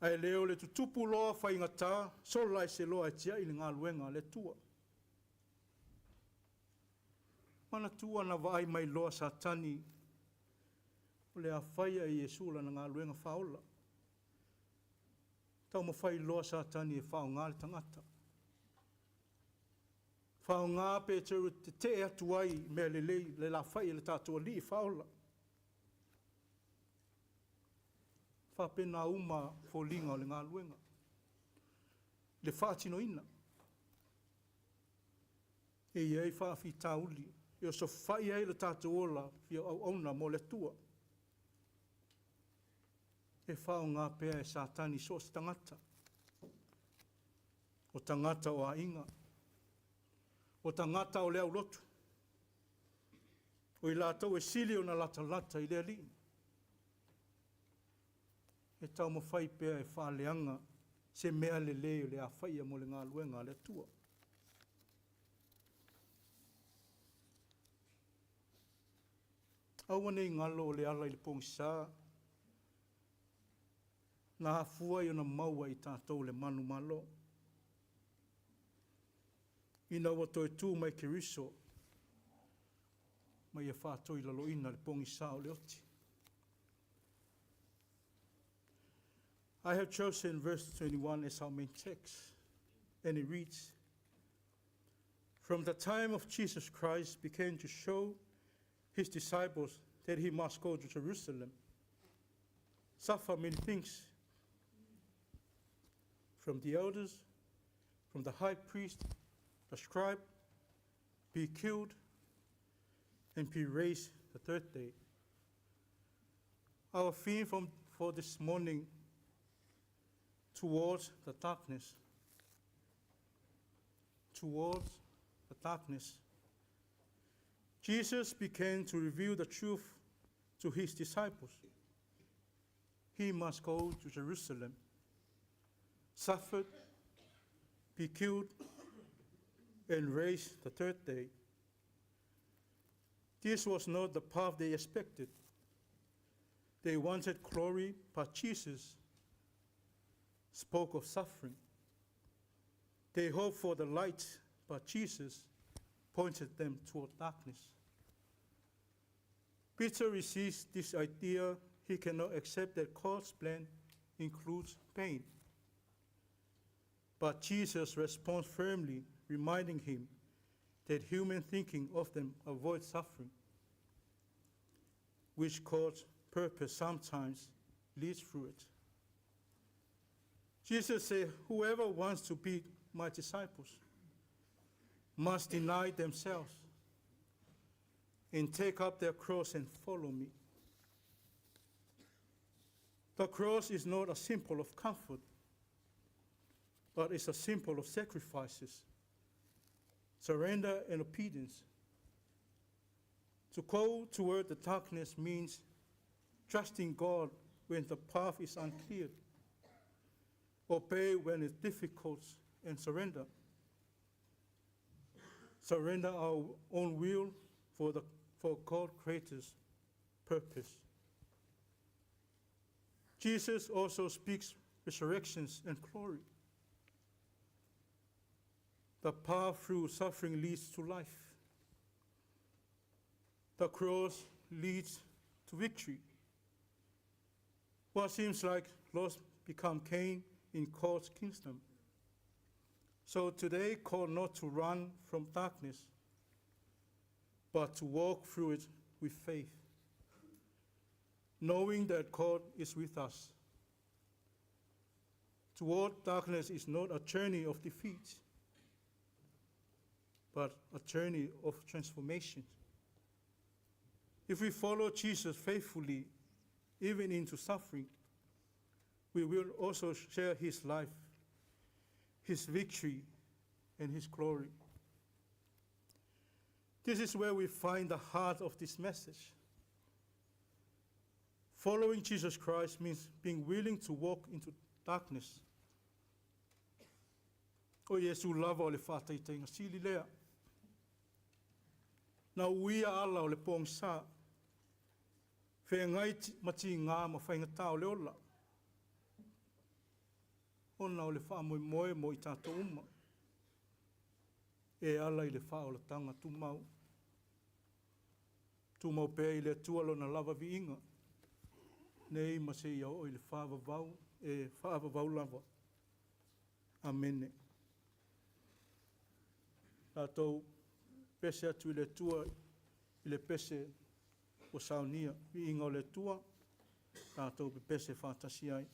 Speaker 1: Ae le o le tutupu loa faigata, sola ese loa e tiai le galuega a le Atua. Manatua na vaai mai loa Satani o le a faia e Iesu lana galuega faaola. Taumafai loa Satani e faaaoga le tagata. Faaaoga Peteru e tetee atu ai i mea lelei le lafai e le tatou Alii Faaola. E faapena uma foliga o le galuega, le faatinoina. E i ai faafitauli e osofai ai lo tatou ola fia auauna mo le Atua. E faaaoga pea e Satani so o se tagata, o tagata o aiga, o tagata o le aulotu, o i latou e sili ona latalata i le Alii, e taumafai pea e faaleaga se mea lelei o le a faia mo le galuega a le Atua. Aua ne i galo o le ala i le pogisa na afua ai ona maua e i tatou le manumalo, ina ua toe tu mai Keriso ma ia faatoilaloina le pogisa o le oti. I have chosen verse 21 as our main text, and it reads, "From the time of Jesus Christ began to show his disciples that he must go to Jerusalem, suffer many things from the elders, from the high priest, the scribe, be killed, and be raised the third day." Our theme for this morning, towards the darkness. Towards the darkness. Jesus began to reveal the truth to his disciples. He must go to Jerusalem, suffer, be killed, and raised the third day. This was not the path they expected. They wanted glory, but Jesus spoke of suffering. They hoped for the light, but Jesus pointed them toward darkness. Peter resists this idea. He cannot accept that God's plan includes pain. But Jesus responds firmly, reminding him that human thinking often avoids suffering, which God's purpose sometimes leads through it. Jesus said, "Whoever wants to be my disciples must deny themselves and take up their cross and follow me." The cross is not a symbol of comfort, but it's a symbol of sacrifices, surrender, and obedience. To go toward the darkness means trusting God when the path is unclear, obey when it's difficult, and surrender. Surrender our own will for God's greatest purpose. Jesus also speaks resurrections and glory. The path through suffering leads to life. The cross leads to victory. What seems like loss become gain in God's kingdom. So today, call not to run from darkness, but to walk through it with faith, knowing that God is with us. Toward darkness is not a journey of defeat, but a journey of transformation. If we follow Jesus faithfully, even into suffering, we will also share his life, his victory, and his glory. This is where we find the heart of this message. Following Jesus Christ means being willing to walk into darkness. O Iesu lava o le faataitaiga sili lea. Na uia ala o le pogisa, feagai ma tiga ma faigata o le ola, ona o le faamoemoe mo i tatou uma, e ala i le faaolataga tumau. Tumau pea i le Atua lona lava viiga, nei ma seia oo i le faavavau, e faavavau lava. Amene. Tatou pese atu i le Atua i le pese ua saunia, viiga o le Atua, tatou pepese faatasi ai.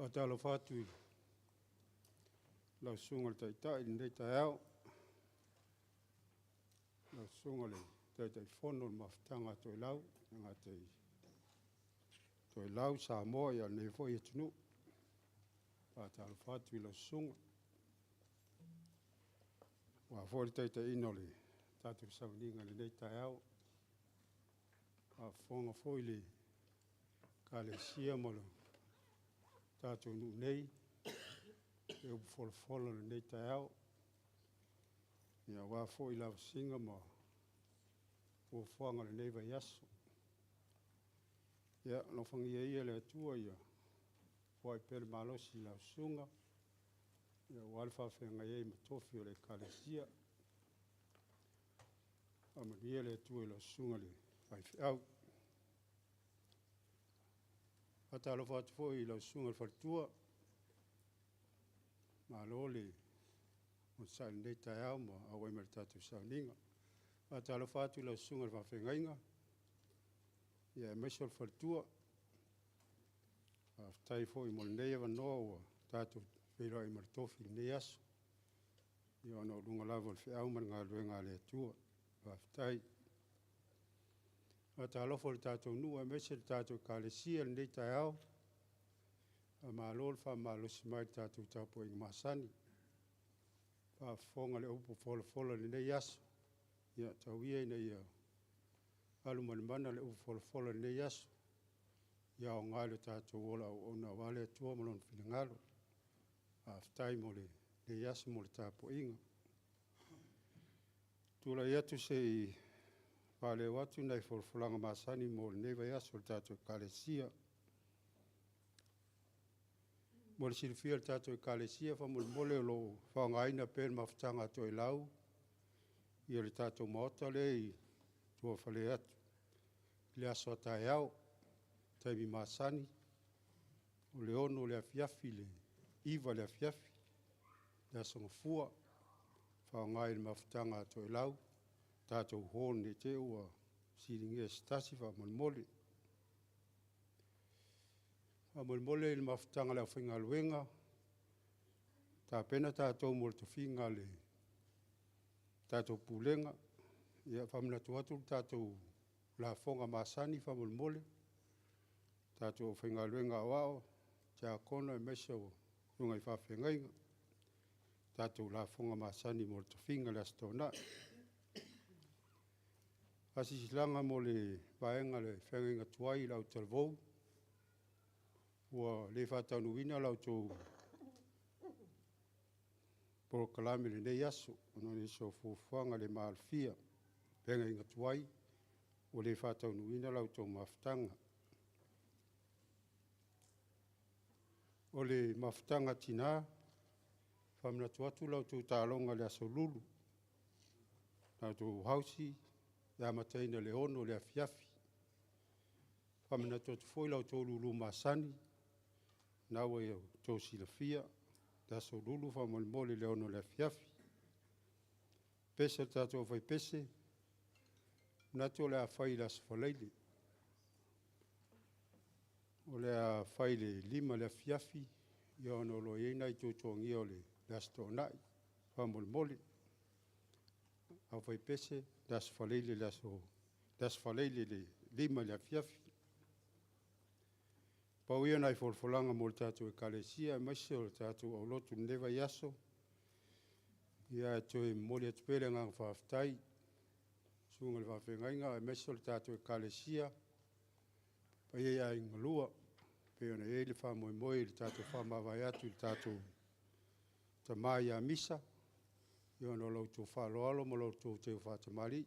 Speaker 2: Faatalofa atu i lau Susuga i le Taitai i lenei taeao, lau Susuga i le Taitaifono o le Mafutaga a Toelau, e le gata i Toelau, Samoa, a o lenei foi atunuu. Faatalofa atu i lau Susuga, aua foi le taitaiina o le tatou sauniga i lenei taeao. A o faafofoga foi le Ekalesia ma le tatou nuu nei i upu folafola i lenei taeao, aua foi lavasiga ma fuafuaga o lenei vaiaso. Ia alofagia ia e le Atua ia foai pea le malosi i lau Susuga aua le faafeagai ai ma tofi o le Ekalesia. Faamanuia le Atua i lau susuga i le faifeau. Faatalofa atu foi i lau susuga i le faletua, malo le onosai i lenei taeao ma auai mai i le tatou sauniga. Faatalofa atu i lau susuga i le faafeagaiga, aemaise o le faletua. Faafetai foi mo lenei avanoa ua tatou feiloai ai ma le tofi i lenei aso, ia ona o luga lava o le feau ma le galuega a le Atua. Faafetai. Faatalofa i le tatou nuu aemaise le tatou Ekalesia i lenei taeao, faamalo le faamalosi mai i le tatou tapuaiga masani. Faafofoga i le upu folafola i lenei aso, ia tau ia ina ia alu ma le mana le upu folafola i lenei aso, ia aoga i lo tatou ola auauna aua le Atua ma Lona finagalo. Faafetai mo lenei aso mo le tapuaiga. Tulai atu se i faaleo atu nai folafolaga masani mo lenei vaiaso a le tatou Ekalesia. Mo le silafia e le tatou Ekalesia, faamolemole o lo o faaaogaina pea e le Mafutaga a Toelau le tatou maota lea i tuafale atu i le aso a taeao, taimi masani o le 6:00 i le afiafi i le 9:00 i le afiafi, le Aso Gafua, faaaoga i le Mafutaga a Toelau, tatou hall ne i te i ua fesiligia e se tasi faamolemole. Faamolemole le mafutaga a le aufaigaluega, tapena tatou mo le tofiga o le tatou Pulega. Ia, e faamanatu atu le tatou lafoga masani faamolemole, tatou aufaigaluega aoao, tiakono aemaise o susuga i faafeagaiga, tatou lafoga masani mo le tofiga i le Aso Toonai. Faasilasilaga mo le Vaega a le Feagaiga Tuai le Autalavou, ua le faataunuuina la outou polokalame i lenei aso ona o nisi o fuafuaga le maalofia. Feagaiga tuai, ua le faataunuuina la outou mafutaga. O le Mafutaga a Tina, faamanatu atu la outou taaloga i le Aso Lulu, tatou hausi e amataina i le 6:00 i le afiafi. Faamanatu atu foi la outou lulu masani, lena ua outou silafia le Aso Lulu faamolemole i le 6:00 i le afiafi. Pese a le tatou aufaipese, manatu o le a fai i le Aso Faraile. O le a fai i le 5:00 i le afiafi, ona o lo o i ai nai tuatuagia o le Aso Toonai faamolemole. Aufaipese, le Aso Faraile i le 5:00 i le afiafi. Pau ia o nai folafolaga mo le tatou Ekalesia aemaise o le tatou aulotu i lenei vaiaso. Ia, ae toe momoli atu pea le agaga faafetai i le susuga i le faafeagaiga aemaise o le tatou Ekalesia, le paia i aiga e lua e pei ona i ai le faamoemoe i le tatou faamavae atu i le tatou tama ia Misa, ona o la outou faaaloalo ma la outou teu faatamalii.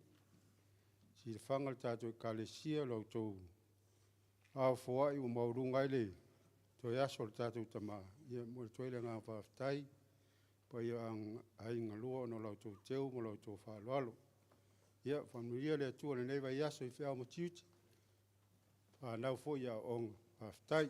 Speaker 2: Silafaga le tatou Ekalesia i lo outou ao foai ua maualuga ai le toe aso o le tatou tama, ia e momoli atu ai le agaga faafetai i le paia o aiga e lua ona o la outou teu ma la outou faaaloalo. Ia faamanuia le Atua i lenei vaiaso i feau ma tiute, fanau foi i aoaoga. Faafetai.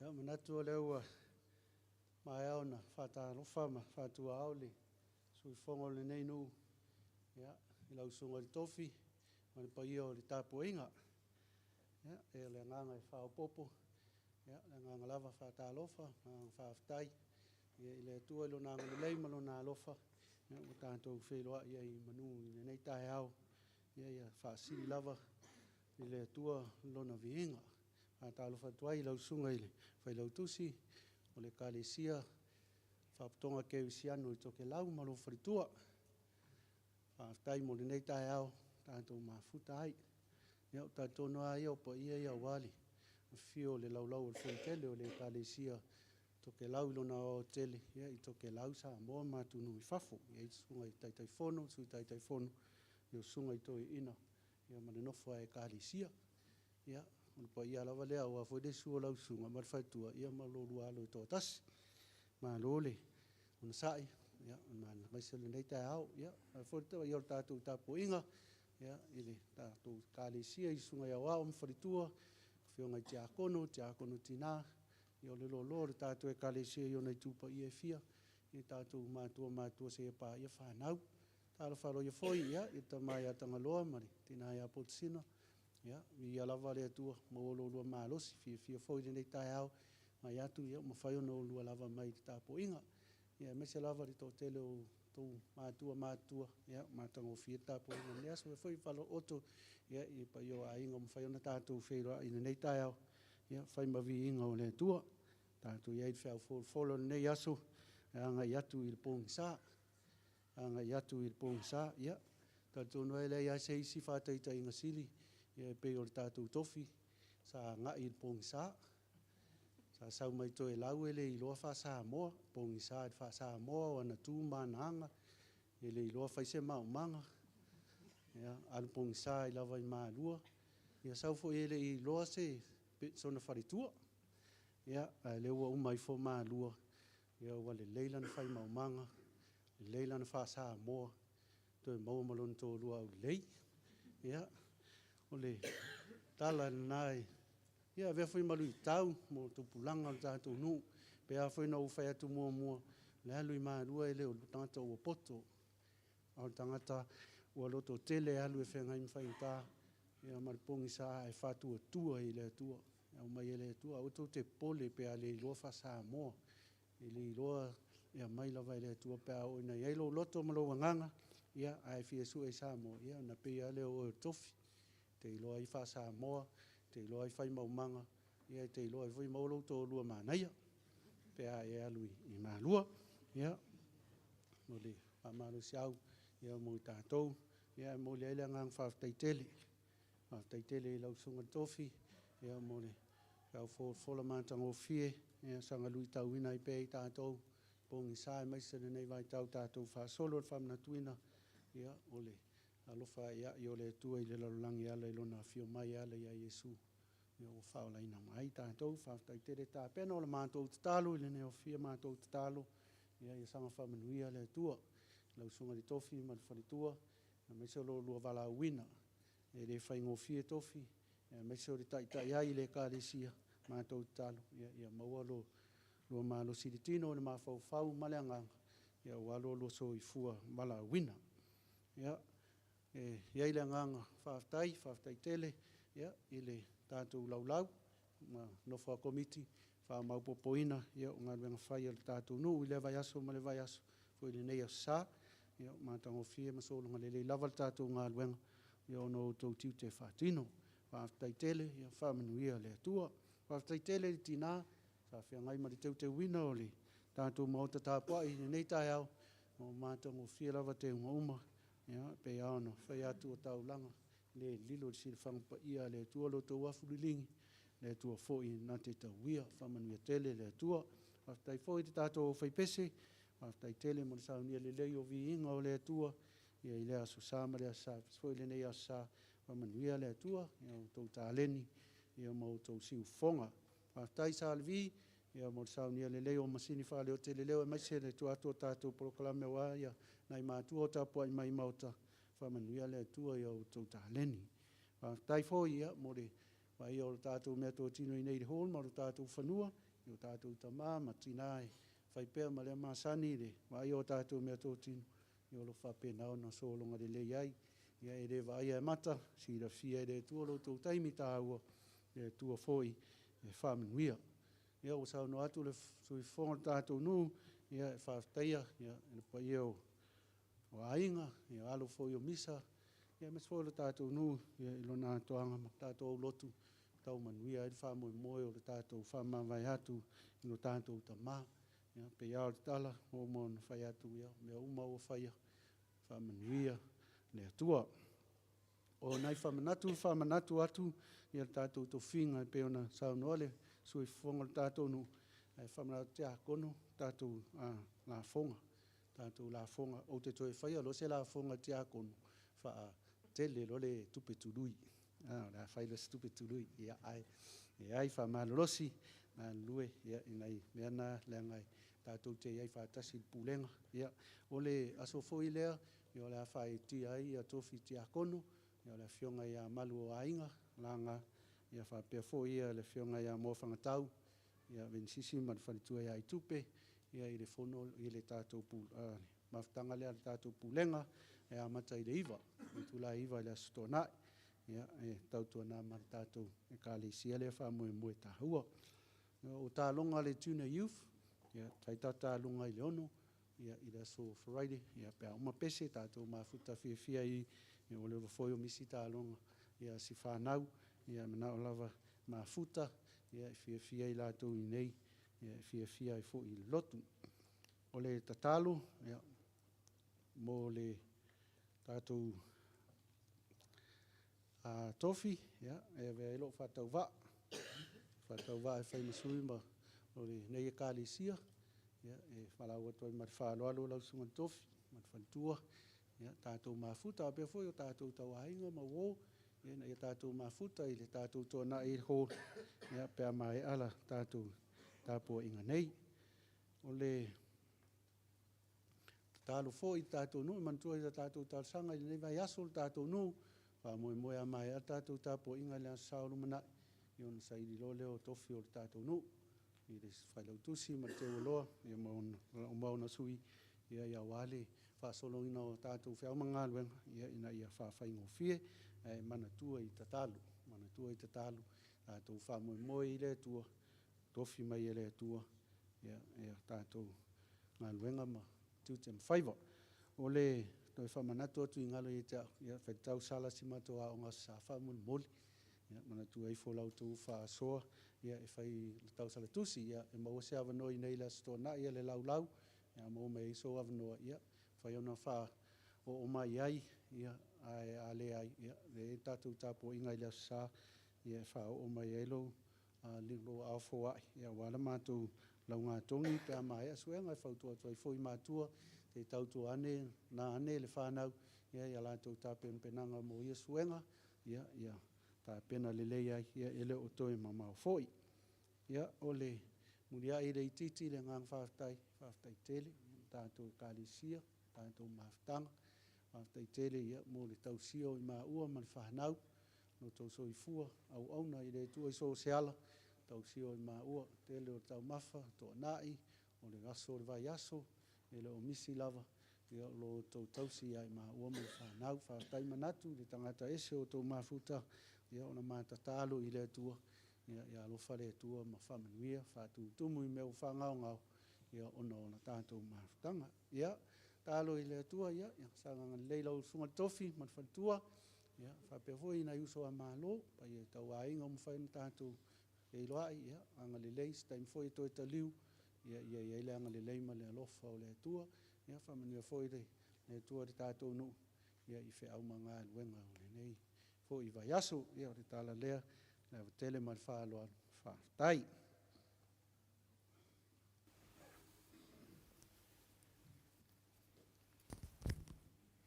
Speaker 3: Ia, manatu o lea ua maea ona faatalofa ma faatuaao le sui usufono o lenei nuu i lau Susuga i le Tofi ma le paia o le tapuaiga. Ia, e pei o le agaga e faaopoopo, o le agaga lava faatalofa ma le agaga faafetai i le Atua i Lona agalelei ma Lona alofa ua tatou feiloai ai i manu i lenei taeao. Ia faasili lava i le Atua Lona viiga. E faatalofa atu ai i lau Susuga i le Failautusi o le Ekalesia Faapotopotoga Kerisiano i Tokelau ma lou faletua. Faafetai mo lenei taeao ua tatou mafuta ai. Ia, ou te talitonu lava ia o paia ia aua le afifio o le Laulau a le Fonotele o le Ekalesia i Tokelau i lona aoaotetele i Tokelau, Samoa ma atunuu i fafo. E i ai le susuga i le Taitaifono, Sui Taitaifono, susuga i Toeaina ma le nofo a Ekalesia. Ia, o le paia lava lea aua foi le susu o lau susuga ma le faletua ma lo oulua alo e toatasi. Malo le onosai aemaise o lenei taeao. Ia, faapea foi le paia o le tatou tapuaiga i le tatou Ekalesia i susuga i aoao ma faletua, afioga i tiakono, tiakono tina, ia o le loaloa o le tatou Ekalesia i ona itu paia e fia, i tatou matua matutua seia paia fanau. Talofa aloaia foi i le tama ia Tagaloa ma le tina ia Potasina, ia viia lava le Atua ua maua lo oulua malosi. E fiafia foi i lenei taeao e vaai atu ua mafai ona oulua lava mai i le tapuaiga, aemaise lava le toatele o outou matua matutua, ua matagofie le tapuaiga i lenei aso. E faapea foi ona faalaooto i le paia o aiga ua mafai ona tatou feiloai i lenei taeao, ia fai ma viiga o le Atua. Tatou i ai i le feau folafola o lenei aso e agai atu i le pogisa, agai atu i le pogisa. Ia, e talitonu lava e leai lava se isi faataitaiga sili e pei o le tatou tofi sa agai i le pogisa. Sa sau mai Toelau e le iloa faa-Samoa, pogisa i le faa-Samoa o ana tu ma ana aga, e le iloa fai se maumaga, alu pogisa ai lava i Malua. Ia sau foi e le i iloa sona faletua, a o lea ua uma ifo Malua, ua lelei lana fai maumaga, lelei lana faa-Samoa, toe maua ma lona toalua aulelei. Ia, o le tala lena e avea foi ma luitau mo tupulaga o le tatou nuu. E pei lava foi ona ou fai atu muamua, o le alu i Malua e le o le tagata ua poto, a o le tagata ua lototele e alu e feagai ma faigata ma le pogisa ae faatuatua i le Atua e aumai e le Atua. Aua tou te popole pe a le iloa faa-Samoa, pe le iloa, e aumai lava e le Atua pe a oo ina i ai lou loto ma lou agaga ae fia sue i Samoa, ia ona pei lava lea o oe o le tofi, e te iloa ai faa-Samoa, e te iloa ai fai maumaga, e te iloa ai foi maua lou toalua manaia pe a e alu i Malua. Ia, o le faamalosiau mo i tatou. E momoli ai le agaga faafetai tele, faafetai tele i lau Susuga i le Tofi mo le feau folafola matagofie e saga luitauina ai pea i tatou i pogisa aemaise lenei vaitau ua tatou faasolo i le faamanatuina o le alofa a'ia'i o le Atua i le lalolagi e ala i Lona afio mai e ala ia Iesu ua faaolaina mai ai tatou. Faafetai tele tapena. O le matou tatalo ina ne i aofia la matou tatalo, ia saga faamanuia le Atua i lau Susuga i le Tofi ma le faletua, aemaise o lo oulua valaauina. E le faigofie tofi aemaise o le taitai ai i le Ekalesia. O le matou tatalo, ia maua lo oulua malosi i le tino, le mafaufau ma le agaga aua lo oulua soifua valaauina. Ia, e i ai le agaga faafetai, faafetai tele i le tatou laulau ma le nofo a Komiti i le faamaopoopoina o galuega fai a le tatou nuu i lea vaiaso ma lea vaiaso faapea foi lenei Aso Sa. Ua matagofie ma sologa lelei lava le tatou galuega ona o outou tiute faatino. Faafetai tele, ia faamanuia le Atua. Faafetai tele i le tina sa feagai ma le teuteuina o le tatou maota tapuai i lenei taeao, ua matagofie lava teuga uma. E pei lava ona fai atu o taulaga, e le lilo i le silafaga paia a le Atua lo outou afu liligi, o le Atua foi na te tauia. Faamanuia tele le Atua. Faafetai foi i le tatou aufaipese, faafetai tele mo le saunia lelei o viiga o le Atua i lea Aso Sa ma lea Aso Sa faapea foi lenei Aso Sa. Faamanuia le Atua i a outou taleni ma outou siufofoga. Faafetai Sa Levi mo le saunia lelei o masini faleoleo aemaise le tuu atu o tatou polokalame aua nai matua o tapuai mai i maota, faamanuia le Atua i a outou taleni. Faafetai foi mo le vaaia o le tatou meatotino i inei i le hall ma le tatou fanua. i o tatou tamā ma tinā e fai pea ma lea masani i le vaaia o tatou meatotino, ia o lo o faapena ona sologa lelei ai. Ia e le vaaia e mata, silafia e le Atua lo outou taimi taua, le Atua foi e faamanuia. Ia ua saunoa atu le sui usufono o le tatou nuu, ia e faafetaia le paia o aiga, o alo foi o Misa, aemaise foi o le tatou nuu i lona atoaga ma le tatou aulotu, tau manuia ai le faamoemoe o le tatou faamavae atu i lo tatou Tama. Ia, e pei lava o le tala ua uma ona fai atu, ia, o mea uma lava ua faia, faamanuia le Atua. O nai faamanatu, e faamanatu atu le tatou tofiga e pei ona saunoa le sui usufono o le tatou nuu, ae faamanatu atu, tiakono tatou lafoga, tatou lafoga. Ou te toe faia loa se lafoga tiakono, faatele loa le tupe tului, o le a fai loa se tupe tului. Ae leai, faamalolosi galulue i nai mea na leaga tatou te i ai faatasi i le pulega. Ia, o le aso foi lea o le a faaitia ai tofi tiakono, o le Afioga ia Maluoaiga Laga faapea foi le Afioga ia Moafagatau Venisisi ma le faletua ia Itupe i le fono i le tatou mafutaga lea a le tatou Pulega e amata i le 9:00 i le itula e 9:00 i le Aso Toonai, e tautuana ma le tatou Ekalesia lea faamoemoe taua. O taaloga a le Junior Youth, e fai tatou taaloga i le 6:00 i le aso Faraile pe a uma pese tatou mafuta fiafia ai, ua leva foi ona misi taaloga a si fanau, e manao lava e mafuta e fiafia i latou i inei, e fiafia ai foi i le lotu. O le tatalo mo le tatou tofi, e avea ai lou faatauvaa, faatauvaa e fai ma sui o lenei Ekalesia, e valaau atu ai ma le faaaloalo lau Susuga i le Tofi ma le faletua, ia tatou mafuta faapea foi o tatou tauaiga ma uo, ina ia tatou mafuta i le tatou toanai i le hall pe a maea le tatou tapuaiga nei. O le tatalo foi i le tatou nuu, manatua a tatou talosaga i lenei vaiaso le tatou nuu, faamoemoe a maea le tatou tapuaiga i le Aso Sa o lumanai, ona saili loa lea o tofi o le tatou nuu i le Failautusi ma le Teualoa ma ona sui aua le faasoloina o tatou feau ma galuega ina ia faafaigofie. Ae manatua i tatalo, manatua i tatalo, tatou faamoemoe i le Atua, totofi mai e le Atua tatou galuega ma tiute ma faiva. O le toe faamanatu atu i galo ia te au, ia faitau sala si matou aoga Aso Sa faamolemole. Ia manatua ifo la outou faasoa e fai i le tausala tusi, e maua se avanoa i inei i le Aso Toonai le laulau, a maua mai ai sou avanoa, e mafai ona faaoo mai ai, ae a leai, e i ai le tatou tapuaiga i le Aso Sa e faaoo mai ai lou aao foai aua le matou laugatogi pe a maea suega. E fautua atu ai foi i matua, se i tautuana ane le fanau ia latou tapenapenaga mo ia suega, ia tapena lelei ai, e le o toe mamao foi. Ia, o le muliai le itiiti i le agaga faafetai, faafetai tele i le tatou Ekalesia, le tatou mafutaga, faafetai tele mo le tausia o i maua ma le fanau, lo outou soifua auauna i le Atua i so o se ala, tausia o i maua, tele o taumafa, toanai, o le aso o le vaiaso, e le o misi lava lo outou tausi ia i maua ma le fanau. Faafetai manatu i le tagata ese o outou mafuta, ona ma tatalo i le Atua, ia alofa le Atua ma faamanuia, faatutumu i mea ua faagaogao ona o le tatou mafutaga. Ia, tatalo i le Atua ia saga agalelei i lau Susuga i le Tofi ma le faletua, faapea foi nai uso a Malo, paia tauaiga ua mafai ona tatou feiloai, ia agalelei, se taimi foi toe taliu, ia i ai le agalelei ma le alofa o le Atua. Ia faamanuia foi le Atua i le tatou nuu i feau ma galuega o lenei foi vaiaso. Ia o le tala lea i le ava tele ma le faaaloalo, faafetai.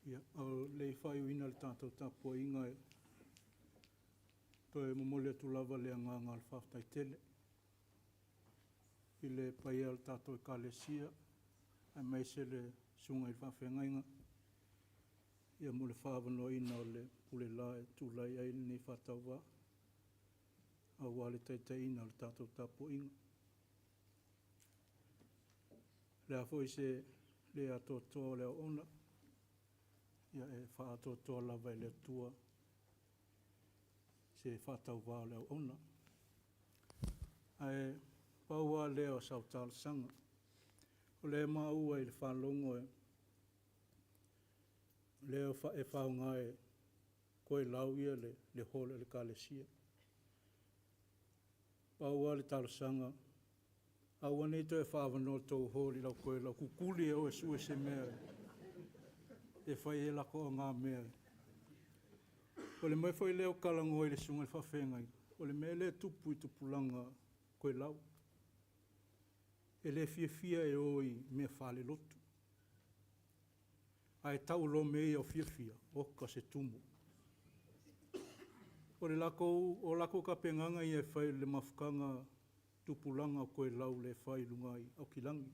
Speaker 1: Ia, a o le i faaiuina le tatou tapuaiga, e toe momoli atu lava le agaga o le faafetai tele i le paia o le tatou Ekalesia aemaise le susuga i le faafeagaiga mo le faaavanoaina o le Pulelā e tulai ai lenei faatauvaa aua le taitaiina o le tatou tapuaiga. Le a foi se le atoatoa o le auauna, ia e faaatoatoa lava e le Atua se faatauvā o le auauna. Ae pau lava lea o sau talosaga. O lea e maua i le faalogo o lea e faaaoga e Toelau le hall a le Ekalesia. Pau lava le talosaga, aua ne i toe faaavanoa le tou hall i lau Toelau, tutuli e o e sue se mea e fai ai a latou aogamea. O le mea foi lea ou te talanoa ai i le susuga i le faafeagaiga, o le mea lea e tupu i tupulaga toelau, e le fiafia e o i mea faalelotu, ae tau loa mea ia o fiafia, oka se tumu. O latou tapenaga ia e fai i le mafutaga a tupulaga o toelau lea e fai i luga i Aukilani.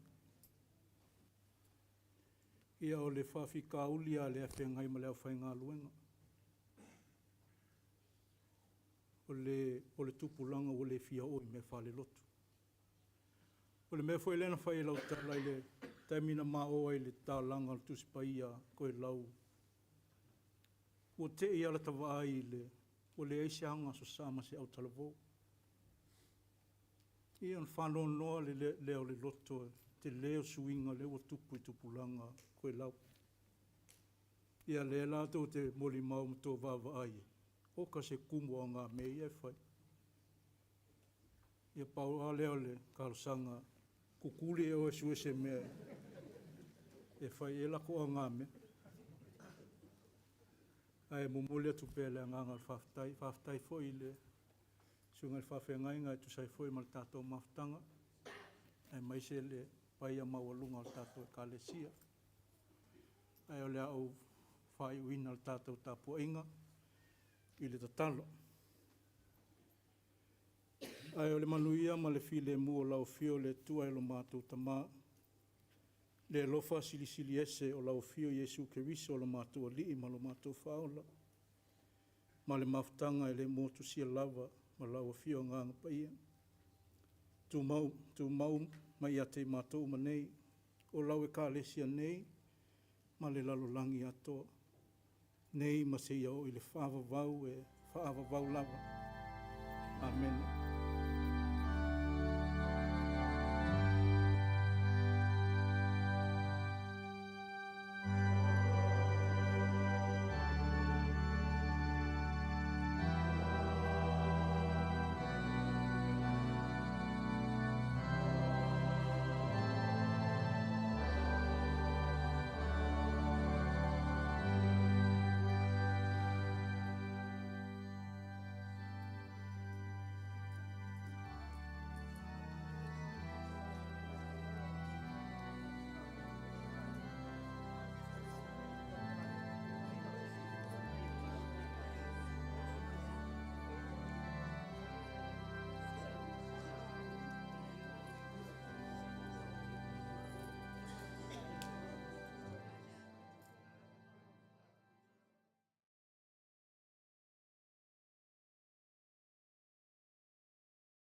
Speaker 1: Ia o le faafitauli lava lea e feagai ma le aufaigaluega, o le tupulaga ua le fia o i mea faalelotu. O le mea foi lea na fai ai lau tala i le taimi na ma o ai i le tatalaga o le Tusi Paia a Toelau, ua te i lava lata vaai ua leai se aga Aso Sa ma se autalavou. Ia ona faanoanoa lea o le loto i le tele o suiga lea ua tupu i tupulaga toelau. Ia lea la tou te molimau ma tou vaavaai, oka se tumu o aogamea ia e fai. Ia pau lava lea o le talosaga, tutuli e o e sue se mea e fai ai latou aogamea. Ae momoli atu pea le agaga o le faafetai. Faafetai foi i le susuga i le faafeagaiga e tusa ai foi ma le tatou mafutaga, aemaise le paia maualuga o le tatou Ekalesia. Ae o le a ou faaiuina le tatou tapuaiga i le tatalo. Ae o le manuia ma le filemu o lau Afio le Atua e lo matou Tama, le alofa silisili ese o lau Afio Iesu Keriso o lo matou Alii ma lo matou Faaola, ma le mafutaga e le motusia lava ma lau Afio Agaga Paia, tumau mai ia te i matou uma nei, o lau Ekalesia nei ma le lalolagi atoa, nei ma seia oo i le faavavau e faavavau lava. Amene.